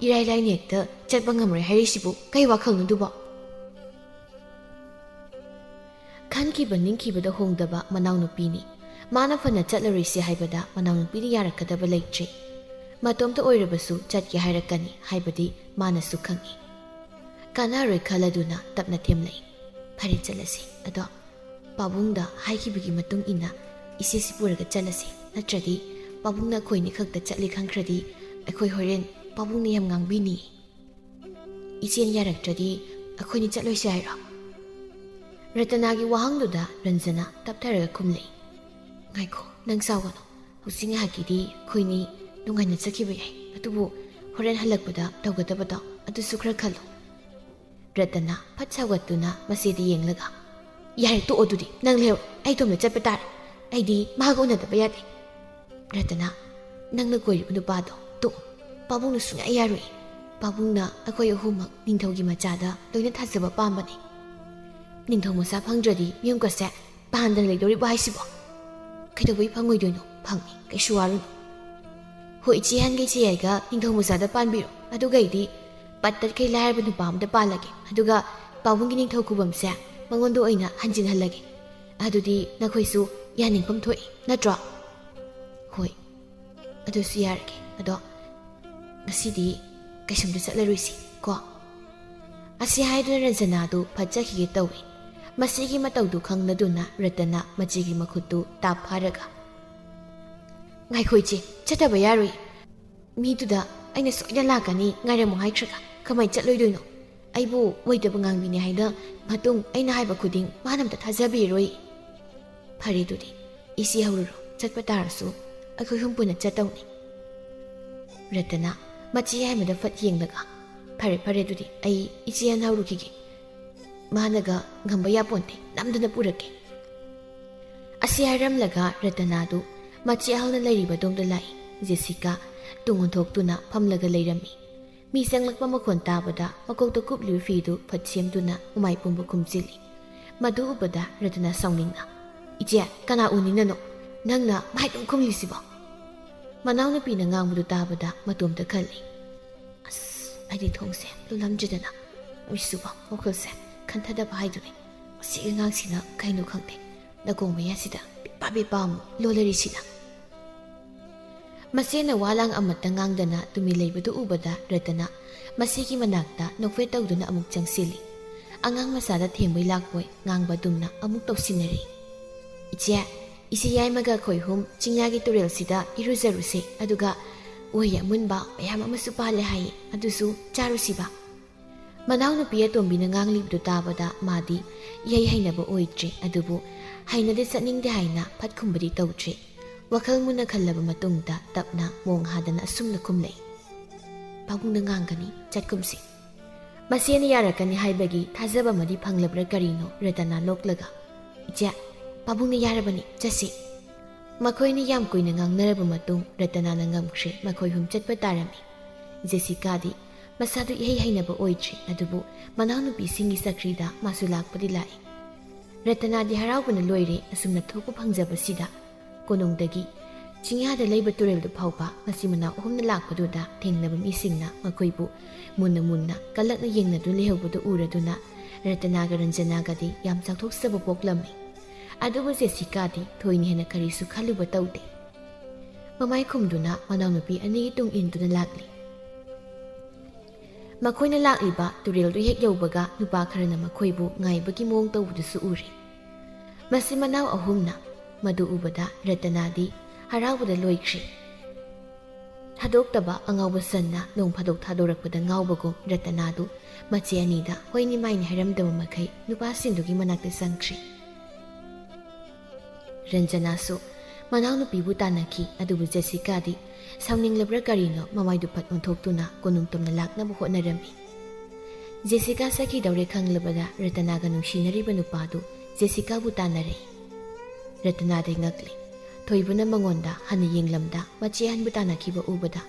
ꯏꯔꯥꯏ ꯂꯥꯏꯅ ꯍꯦꯛꯇ ꯆꯠꯄ ꯉꯝꯃꯔꯣꯏ ꯍꯥꯏꯔꯤꯁꯤꯕꯨ ꯀꯩ ꯋꯥꯈꯜꯅꯣ ꯑꯗꯨꯕꯣ?" ꯈꯟꯈꯤꯕ ꯅꯤꯡꯈꯤꯕꯗ ꯍꯣꯡꯗꯕ ꯃꯅꯥꯎꯅꯨꯄꯤꯅꯤ꯫ ꯃꯥꯅ ꯐꯅ ꯆꯠꯂꯔꯣꯏꯁꯦ ꯍꯥꯏꯕꯗ ꯃꯅꯥꯎꯅꯨꯄꯤꯅ ꯌꯥꯔꯛꯀꯗꯕ ꯂꯩꯇ꯭ꯔꯦ꯫ ꯃꯇꯣꯝꯇ ꯑꯣꯏꯔꯕꯁꯨ ꯆꯠꯀꯦ ꯍꯥꯏꯔꯛꯀꯅꯤ ꯍꯥꯏꯕꯗꯤ ꯃꯥꯅꯁꯨ ꯈꯪꯏ꯫ ꯀꯥꯟꯅꯔꯣꯏ ꯈꯜꯂꯗꯨꯅ ꯇꯞꯅ ꯊꯦꯝꯂꯛꯏ꯫ "ꯐꯔꯦ, ꯆꯠꯂꯁꯤ꯫ ꯑꯗꯣ ꯄꯥꯕꯨꯡꯗ ꯍꯥꯏꯈꯤꯕꯒꯤ ꯃꯇꯨꯡ ꯏꯟꯅ ꯏꯆꯦꯁꯤ ꯄꯨꯔꯒ ꯆꯠꯂꯁꯤ꯫ ꯅꯠꯇ꯭ꯔꯗꯤ ꯄꯥꯕꯨꯡꯅ ꯑꯩꯈꯣꯏꯅꯤ ꯈꯛꯇ ꯆꯠꯂꯦ ꯈꯪꯈ꯭ꯔꯗꯤ ꯑꯩꯈꯣꯏ ꯍꯣꯔꯦꯟ ꯄꯥꯕꯨꯡꯅ ꯌꯥꯝ ꯉꯥꯡꯕꯤꯅꯤ꯫" "ꯏꯆꯦꯅ ꯌꯥꯔꯛꯇ꯭ꯔꯗꯤ ꯑꯩꯈꯣꯏꯅꯤ ꯆꯠꯂꯣꯏꯁꯦ ꯍꯥꯏꯔꯣ?" ꯔꯇꯅꯥꯒꯤ ꯋꯥꯍꯪꯗꯨꯗ ꯔꯟꯖꯅꯥ ꯇꯞꯊꯔꯒ ꯈꯨꯝꯂꯛꯏ꯫ "ꯉꯥꯏꯈꯣ, ꯅꯪ ꯁꯥꯎꯒꯅꯨ꯫ ꯍꯧꯖꯤꯛ ꯉꯥꯏꯍꯥꯛꯀꯤꯗꯤ ꯑꯩꯈꯣꯏꯅꯤ ꯅꯨꯡꯉꯥꯏꯅ ꯆꯠꯈꯤꯕ ꯌꯥꯏ꯫ ꯑꯗꯨꯕꯨ ꯍꯣꯔꯦꯟ ꯍꯜꯂꯛꯄꯗ ꯇꯧꯒꯗꯕꯗꯣ ꯑꯗꯨꯁꯨ ꯈꯔ ꯈꯜꯂꯨ꯫" ꯔꯇꯅꯥ ꯐꯠ ꯁꯥꯎꯒꯠꯇꯨꯅ ꯃꯆꯦꯗ ꯌꯦꯡꯂꯒ, "ꯌꯥꯔꯦ, ꯇꯣꯛꯑꯣ ꯑꯗꯨꯗꯤ꯫ ꯅꯪ ꯂꯩꯍꯧꯔꯣ꯫ ꯑꯩ ꯏꯇꯣꯝꯇ ꯆꯠꯄ ꯇꯥꯔꯦ꯫ ꯑꯩꯗꯤ ꯃꯥꯒ ꯎꯅꯗꯕ ꯌꯥꯗꯦ꯫" "ꯔꯇꯅꯥ, ꯅꯪꯅ ꯀꯣꯏꯔꯤꯕ ꯅꯨꯄꯥꯗꯣ ꯇꯣꯛꯑꯣ꯫ ꯄꯥꯕꯨꯡꯅ ꯁꯨꯡꯌꯥ ꯌꯥꯔꯣꯏ꯫ ꯄꯥꯕꯨꯡꯅ ꯑꯩꯈꯣꯏ ꯑꯍꯨꯝꯃꯛ ꯅꯤꯡꯊꯧꯒꯤ ꯃꯆꯥꯗ ꯂꯣꯏꯅ ꯊꯥꯖꯕ ꯄꯥꯝꯕꯅꯤ꯫ ꯅꯤꯡꯊꯧ ꯃꯆꯥ ꯐꯪꯗ꯭ꯔꯗꯤ ꯃꯤꯌꯨꯝꯒꯁꯦ ꯄꯥꯟꯗꯅ ꯂꯩꯗꯧꯔꯤꯕ ꯍꯥꯏꯁꯤꯕꯣ?" "ꯀꯩꯗꯧꯕꯩ ꯐꯪꯉꯣꯏꯗꯣꯏꯅꯣ? ꯐꯪꯅꯤ, ꯀꯩꯁꯨ ꯋꯥꯔꯨꯅꯨ꯫" "ꯍꯣꯏ, ꯏꯆꯦ ꯑꯍꯟꯒ ꯏꯆꯦ ꯌꯥꯏꯒ ꯅꯤꯡꯊꯧ ꯃꯆꯥꯗ ꯄꯥꯟꯕꯤꯔꯣ꯫ ꯑꯗꯨꯒ ꯑꯩꯗꯤ ꯄꯠ ꯇꯠꯈꯩ ꯂꯥꯏꯔꯕ ꯅꯨꯄꯥ ꯑꯃꯗ ꯄꯥꯜꯂꯒꯦ, ꯑꯗꯨꯒ ꯄꯥꯕꯨꯡꯒꯤ ꯅꯤꯡꯊꯧ ꯈꯨꯕꯝꯁꯦ ꯃꯉꯣꯟꯗ ꯑꯣꯏꯅ ꯍꯟꯖꯤꯟꯍꯜꯂꯒꯦ꯫ ꯑꯗꯨꯗꯤ ꯅꯈꯣꯏꯁꯨ ꯌꯥꯅꯤꯡꯐꯝ ꯊꯣꯛꯏ ꯅꯠꯇ꯭ꯔꯣ?" "ꯍꯣꯏ, ꯑꯗꯨꯁꯨ ꯌꯥꯔꯒꯦ꯫ ꯑꯗꯣ ꯉꯁꯤꯗꯤ ꯀꯩꯁꯨꯝꯗ ꯆꯠꯂꯔꯣꯏꯁꯤ ꯀꯣ?" ꯑꯁꯤ ꯍꯥꯏꯗꯨꯅ ꯔꯟꯖꯅꯥꯗꯨ ꯐꯠ ꯆꯠꯈꯤꯒꯦ ꯇꯧꯏ꯫ ꯃꯁꯤꯒꯤ ꯃꯇꯧꯗꯨ ꯈꯪꯂꯗꯨꯅ ꯔꯇꯅ ꯃꯆꯦꯒꯤ ꯃꯈꯨꯠꯇꯨ ꯇꯥꯞ ꯐꯥꯔꯒ, "ꯉꯥꯏꯈꯣ ꯏꯆꯦ, ꯆꯠꯇꯕ ꯌꯥꯔꯣꯏ꯫ ꯃꯤꯗꯨꯗ ꯑꯩꯅ ꯁꯣꯏꯗꯅ ꯂꯥꯛꯀꯅꯤ, ꯉꯥꯏꯔꯝꯃꯨ ꯍꯥꯏꯈ꯭ꯔꯒ ꯀꯃꯥꯏ ꯆꯠꯂꯣꯏꯗꯣꯏꯅꯣ? ꯑꯩꯕꯨ ꯑꯣꯏꯗꯕ ꯉꯥꯡꯕꯤꯅꯤ ꯍꯥꯏꯅ ꯃꯇꯨꯡ ꯑꯩꯅ ꯍꯥꯏꯕ ꯈꯨꯗꯤꯡ ꯃꯥꯅ ꯑꯝꯇ ꯊꯥꯖꯕꯤꯔꯣꯏ꯫ ꯐꯔꯦ ꯑꯗꯨꯗꯤ, ꯏꯆꯦ ꯍꯧꯔꯨꯔꯣ, ꯆꯠꯄ ꯇꯥꯔꯁꯨ ꯑꯩꯈꯣꯏ ꯑꯍꯨꯝ ꯄꯨꯟꯅ ꯆꯠꯇꯧꯅꯤ꯫" ꯔꯇꯅ ꯃꯆꯦ ꯌꯥꯏꯃꯗ ꯐꯠ ꯌꯦꯡꯂꯒ, "ꯐꯔꯦ ꯐꯔꯦ ꯑꯗꯨꯗꯤ, ꯑꯩ ꯏꯆꯦ ꯍꯥꯟꯅ ꯍꯧꯔꯨꯈꯤꯒꯦ꯫ ꯃꯥꯅꯒ ꯉꯝꯕ ꯌꯥꯄꯣꯟꯇꯦ, ꯅꯝꯗꯅ ꯄꯨꯔꯛꯀꯦ꯫" ꯑꯁꯤ ꯍꯥꯏꯔꯝꯂꯒ ꯔꯇꯅꯥꯗꯨ ꯃꯆꯦ ꯑꯍꯜꯅ ꯂꯩꯔꯤꯕꯗꯣꯝꯗ ꯂꯥꯛꯏ꯫ ꯖꯦꯁꯤꯀꯥ ꯇꯨꯡ ꯑꯣꯟꯊꯣꯛꯇꯨꯅ ꯐꯝꯂꯒ ꯂꯩꯔꯝꯃꯤ꯫ ꯃꯤ ꯆꯪꯂꯛꯄ ꯃꯈꯣꯟ ꯇꯥꯕꯗ ꯃꯀꯣꯛꯇ ꯀꯨꯞꯂꯤꯕ ꯐꯤꯗꯨ ꯐꯠ ꯁꯦꯝꯗꯨꯅ ꯃꯃꯥꯏ ꯄꯨꯝꯕ ꯈꯨꯝꯖꯤꯜꯂꯤ꯫ ꯃꯗꯨ ꯎꯕꯗ ꯔꯇꯅꯥ ꯁꯥꯎꯅꯤꯡꯅ, "ꯏꯆꯦ, ꯀꯅꯥ ꯎꯅꯤꯡꯅꯅꯣ? ꯅꯪꯅ ꯃꯥꯏ ꯑꯗꯨꯝ ꯈꯨꯝꯂꯤꯁꯤꯕꯣ?" ꯃꯅꯥꯎꯅꯨꯄꯤꯅ ꯉꯥꯡꯕꯗꯨ ꯇꯥꯕꯗ ꯃꯇꯣꯝꯇ ꯈꯜꯂꯤ, "ꯑꯁ, ꯑꯩꯗꯤ ꯊꯣꯡꯁꯦ ꯂꯣꯜꯂꯝꯗ꯭ꯔꯤꯗꯅ, ꯃꯤꯁꯨꯕ ꯋꯥꯈꯜꯁꯦ ꯈꯟꯊꯗꯕ ꯍꯥꯏꯗꯨꯅꯤ꯫ ꯃꯁꯤꯒꯤ ꯑꯉꯥꯡꯁꯤꯅ ꯀꯩꯅꯣ ꯈꯪꯗꯦ, ꯅꯀꯣꯡ ꯃꯌꯥꯁꯤꯗ ꯄꯤꯄꯥ ꯄꯤꯄꯥ ꯑꯃꯨꯛ ꯂꯣꯜꯂꯔꯤꯁꯤꯅ꯫" ꯃꯁꯦꯅ ꯋꯥ ꯂꯥꯡ ꯑꯃꯠꯇ ꯉꯥꯡꯗꯅ ꯇꯨꯃꯤꯟ ꯂꯩꯕꯗꯨ ꯎꯕꯗ ꯔꯇꯅ ꯃꯁꯤꯒꯤ ꯃꯅꯥꯛꯇ ꯅꯣꯛꯐꯦꯠ ꯇꯧꯗꯨꯅ ꯑꯃꯨꯛ ꯆꯪꯁꯤꯜꯂꯤ꯫ ꯑꯉꯥꯡ ꯃꯆꯥꯗ ꯊꯦꯝꯕꯣꯏ ꯂꯥꯛꯄꯣꯏ ꯉꯥꯡꯕ ꯑꯗꯨꯝꯅ ꯑꯃꯨꯛ ꯇꯧꯁꯤꯟꯅꯔꯤ꯫ "ꯏꯆꯦ, ꯏꯆꯦ ꯌꯥꯏꯃꯒ ꯑꯩꯈꯣꯏ ꯑꯍꯨꯝ ꯆꯤꯡꯌꯥꯒꯤ ꯇꯨꯔꯦꯜꯁꯤꯗ ꯏꯔꯨꯖꯔꯨꯁꯦ, ꯑꯗꯨꯒ ꯎꯍꯩ ꯑꯃꯨꯟꯕ ꯃꯌꯥꯝ ꯑꯃꯁꯨ ꯄꯥꯜꯂꯦ ꯍꯥꯏꯌꯦ, ꯑꯗꯨꯁꯨ ꯆꯥꯔꯨꯁꯤꯕ?" ꯃꯅꯥꯎꯅꯨꯄꯤ ꯑꯇꯣꯝꯕꯤꯅ ꯉꯥꯡꯂꯤꯕꯗꯨ ꯇꯥꯕꯗ ꯃꯥꯗꯤ ꯏꯍꯩ ꯍꯩꯅꯕ ꯑꯣꯏꯗ꯭ꯔꯦ, ꯑꯗꯨꯕꯨ ꯍꯩꯅꯗꯦ ꯆꯠꯅꯤꯡꯗꯦ ꯍꯥꯏꯅ ꯐꯠ ꯈꯨꯝꯕꯗꯤ ꯇꯧꯗ꯭ꯔꯦ꯫ ꯋꯥꯈꯜ ꯃꯨꯟꯅ ꯈꯜꯂꯕ ꯃꯇꯨꯡꯗ ꯇꯞꯅ ꯃꯣꯡ ꯍꯥꯗꯅ ꯑꯁꯨꯝꯅ ꯈꯨꯝꯂꯛꯏ, "ꯄꯥꯕꯨꯡꯅ ꯉꯥꯡꯒꯅꯤ, ꯆꯠꯀꯨꯝꯁꯤ꯫" ꯃꯁꯦꯅ ꯌꯥꯔꯛꯀꯅꯤ ꯍꯥꯏꯕꯒꯤ ꯊꯥꯖꯕ ꯑꯃꯗꯤ ꯐꯪꯂꯕ꯭ꯔꯥ ꯀꯔꯤꯅꯣ, ꯔꯇꯅꯥ ꯅꯣꯛꯂꯒ, "ꯏꯆꯦ, ꯄꯥꯕꯨꯡꯅ ꯌꯥꯔꯕꯅꯤ, ꯆꯠꯁꯤ꯫" ꯃꯈꯣꯏꯅ ꯌꯥꯝ ꯀꯨꯏꯅ ꯉꯥꯡꯅꯔꯕ ꯃꯇꯨꯡ ꯔꯇꯅꯥꯅ ꯉꯝꯈ꯭ꯔꯦ, ꯃꯈꯣꯏ ꯑꯍꯨꯝ ꯆꯠꯄ ꯇꯥꯔꯝꯃꯤ꯫ ꯖꯦꯁꯤꯀꯥꯗꯤ ꯃꯁꯥꯗꯨ ꯏꯍꯩ ꯍꯩꯅꯕ ꯑꯣꯏꯗ꯭ꯔꯤ, ꯑꯗꯨꯕꯨ ꯃꯅꯥꯎꯅꯨꯄꯤꯁꯤꯡꯒꯤ ꯆꯀ꯭ꯔꯤꯗ ꯃꯥꯁꯨ ꯂꯥꯛꯄꯗꯤ ꯂꯥꯛꯏ꯫ ꯔꯇꯅꯥꯗꯤ ꯍꯔꯥꯎꯕꯅ ꯂꯣꯏꯔꯦ ꯑꯁꯨꯝꯅ ꯊꯣꯛꯄ ꯐꯪꯖꯕꯁꯤꯗ꯫ ꯀꯣꯅꯨꯡꯗꯒꯤ ꯆꯤꯡꯌꯥꯗ ꯂꯩꯕ ꯇꯨꯔꯦꯜꯗꯨ ꯐꯥꯎꯕ ꯃꯆꯤꯟ ꯃꯅꯥꯎ ꯑꯍꯨꯝꯅ ꯂꯥꯛꯄꯗꯨꯗ ꯊꯦꯡꯅꯕ ꯃꯤꯁꯤꯡꯅ ꯃꯈꯣꯏꯕꯨ ꯃꯨꯟꯅ ꯃꯨꯟꯅ ꯀꯜꯂꯛꯅ ꯌꯦꯡꯅꯗꯨꯅ ꯂꯩꯍꯧꯕꯗꯨ ꯎꯔꯗꯨꯅ ꯔꯇꯅꯥꯒ ꯔꯟꯖꯅꯥꯒꯗꯤ ꯌꯥꯝ ꯆꯥꯎꯊꯣꯛꯆꯕ ꯄꯣꯛꯂꯝꯃꯤ꯫ ꯑꯗꯨꯕꯨ ꯖꯦꯁꯤꯀꯥꯗꯤ ꯊꯣꯏꯅ ꯍꯦꯟꯅ ꯀꯔꯤꯁꯨ ꯈꯜꯂꯨꯕ ꯇꯧꯗꯦ꯫ ꯃꯃꯥꯏ ꯈꯨꯝꯗꯨꯅ ꯃꯅꯥꯎꯅꯨꯄꯤ ꯑꯅꯤꯒꯤ ꯇꯨꯡ ꯏꯟꯗꯨꯅ ꯂꯥꯛꯂꯤ꯫ ꯃꯈꯣꯏꯅ ꯂꯥꯛꯂꯤꯕ ꯇꯨꯔꯦꯜꯗꯨ ꯍꯦꯛ ꯌꯧꯕꯒ ꯅꯨꯄꯥ ꯈꯔꯅ ꯃꯈꯣꯏꯕꯨ ꯉꯥꯏꯕꯒꯤ ꯃꯑꯣꯡ ꯇꯧꯕꯗꯨꯁꯨ ꯎꯔꯤ꯫ ꯃꯆꯤꯟ ꯃꯅꯥꯎ ꯑꯍꯨꯝꯅ ꯃꯗꯨ ꯎꯕꯗ ꯔꯇꯅꯥꯗꯤ ꯍꯔꯥꯎꯕꯗ ꯂꯣꯏꯈ꯭ꯔꯦ꯫ ꯊꯥꯗꯣꯛꯇꯕ ꯑꯉꯥꯎꯕ ꯁꯟꯅ ꯅꯣꯡ ꯐꯥꯗꯣꯛ ꯊꯥꯗꯣꯔꯛꯄꯗ ꯉꯥꯎꯕꯒꯨꯝ ꯔꯇꯅꯥꯗꯨ ꯃꯆꯦ ꯑꯅꯤꯗ ꯍꯣꯏꯅꯤ ꯃꯥꯏꯅꯤ ꯍꯥꯏꯔꯝꯗꯕ ꯃꯈꯩ ꯅꯨꯄꯥꯁꯤꯡꯗꯨꯒꯤ ꯃꯅꯥꯛꯇ ꯆꯪꯈ꯭ꯔꯦ꯫ ꯔꯟꯖꯅꯥꯁꯨ ꯃꯅꯥꯎꯅꯨꯄꯤꯕꯨ ꯇꯥꯟꯅꯈꯤ, ꯑꯗꯨꯕꯨ ꯖꯦꯁꯤꯀꯥꯗꯤ ꯁꯥꯎꯅꯤꯡꯂꯕ꯭ꯔꯥ ꯀꯔꯤꯅꯣ ꯃꯃꯥꯏꯗꯨ ꯐꯠ ꯑꯣꯟꯊꯣꯛꯇꯨꯅ ꯀꯣꯅꯨꯡ ꯇꯝꯅ ꯂꯥꯛꯅꯕ ꯍꯣꯠꯅꯔꯝꯃꯤ꯫ ꯖꯦꯁꯤꯀꯥ ꯆꯠꯈꯤꯗꯧꯔꯦ ꯈꯪꯂꯕꯗ ꯔꯇꯅꯥꯒ ꯅꯨꯡꯁꯤꯅꯔꯤꯕ ꯅꯨꯄꯥꯗꯨ ꯖꯦꯁꯤꯀꯥꯕꯨ ꯇꯥꯟꯅꯔꯛꯏ꯫ ꯔꯇꯅꯥꯗꯤ ꯉꯛꯂꯤ꯫ ꯊꯣꯏꯕꯅ ꯃꯉꯣꯟꯗ ꯍꯟꯅ ꯌꯦꯡꯂꯝꯗ ꯃꯆꯦ ꯑꯍꯟꯕꯨ ꯇꯥꯟꯅꯈꯤꯕ ꯎꯕꯗ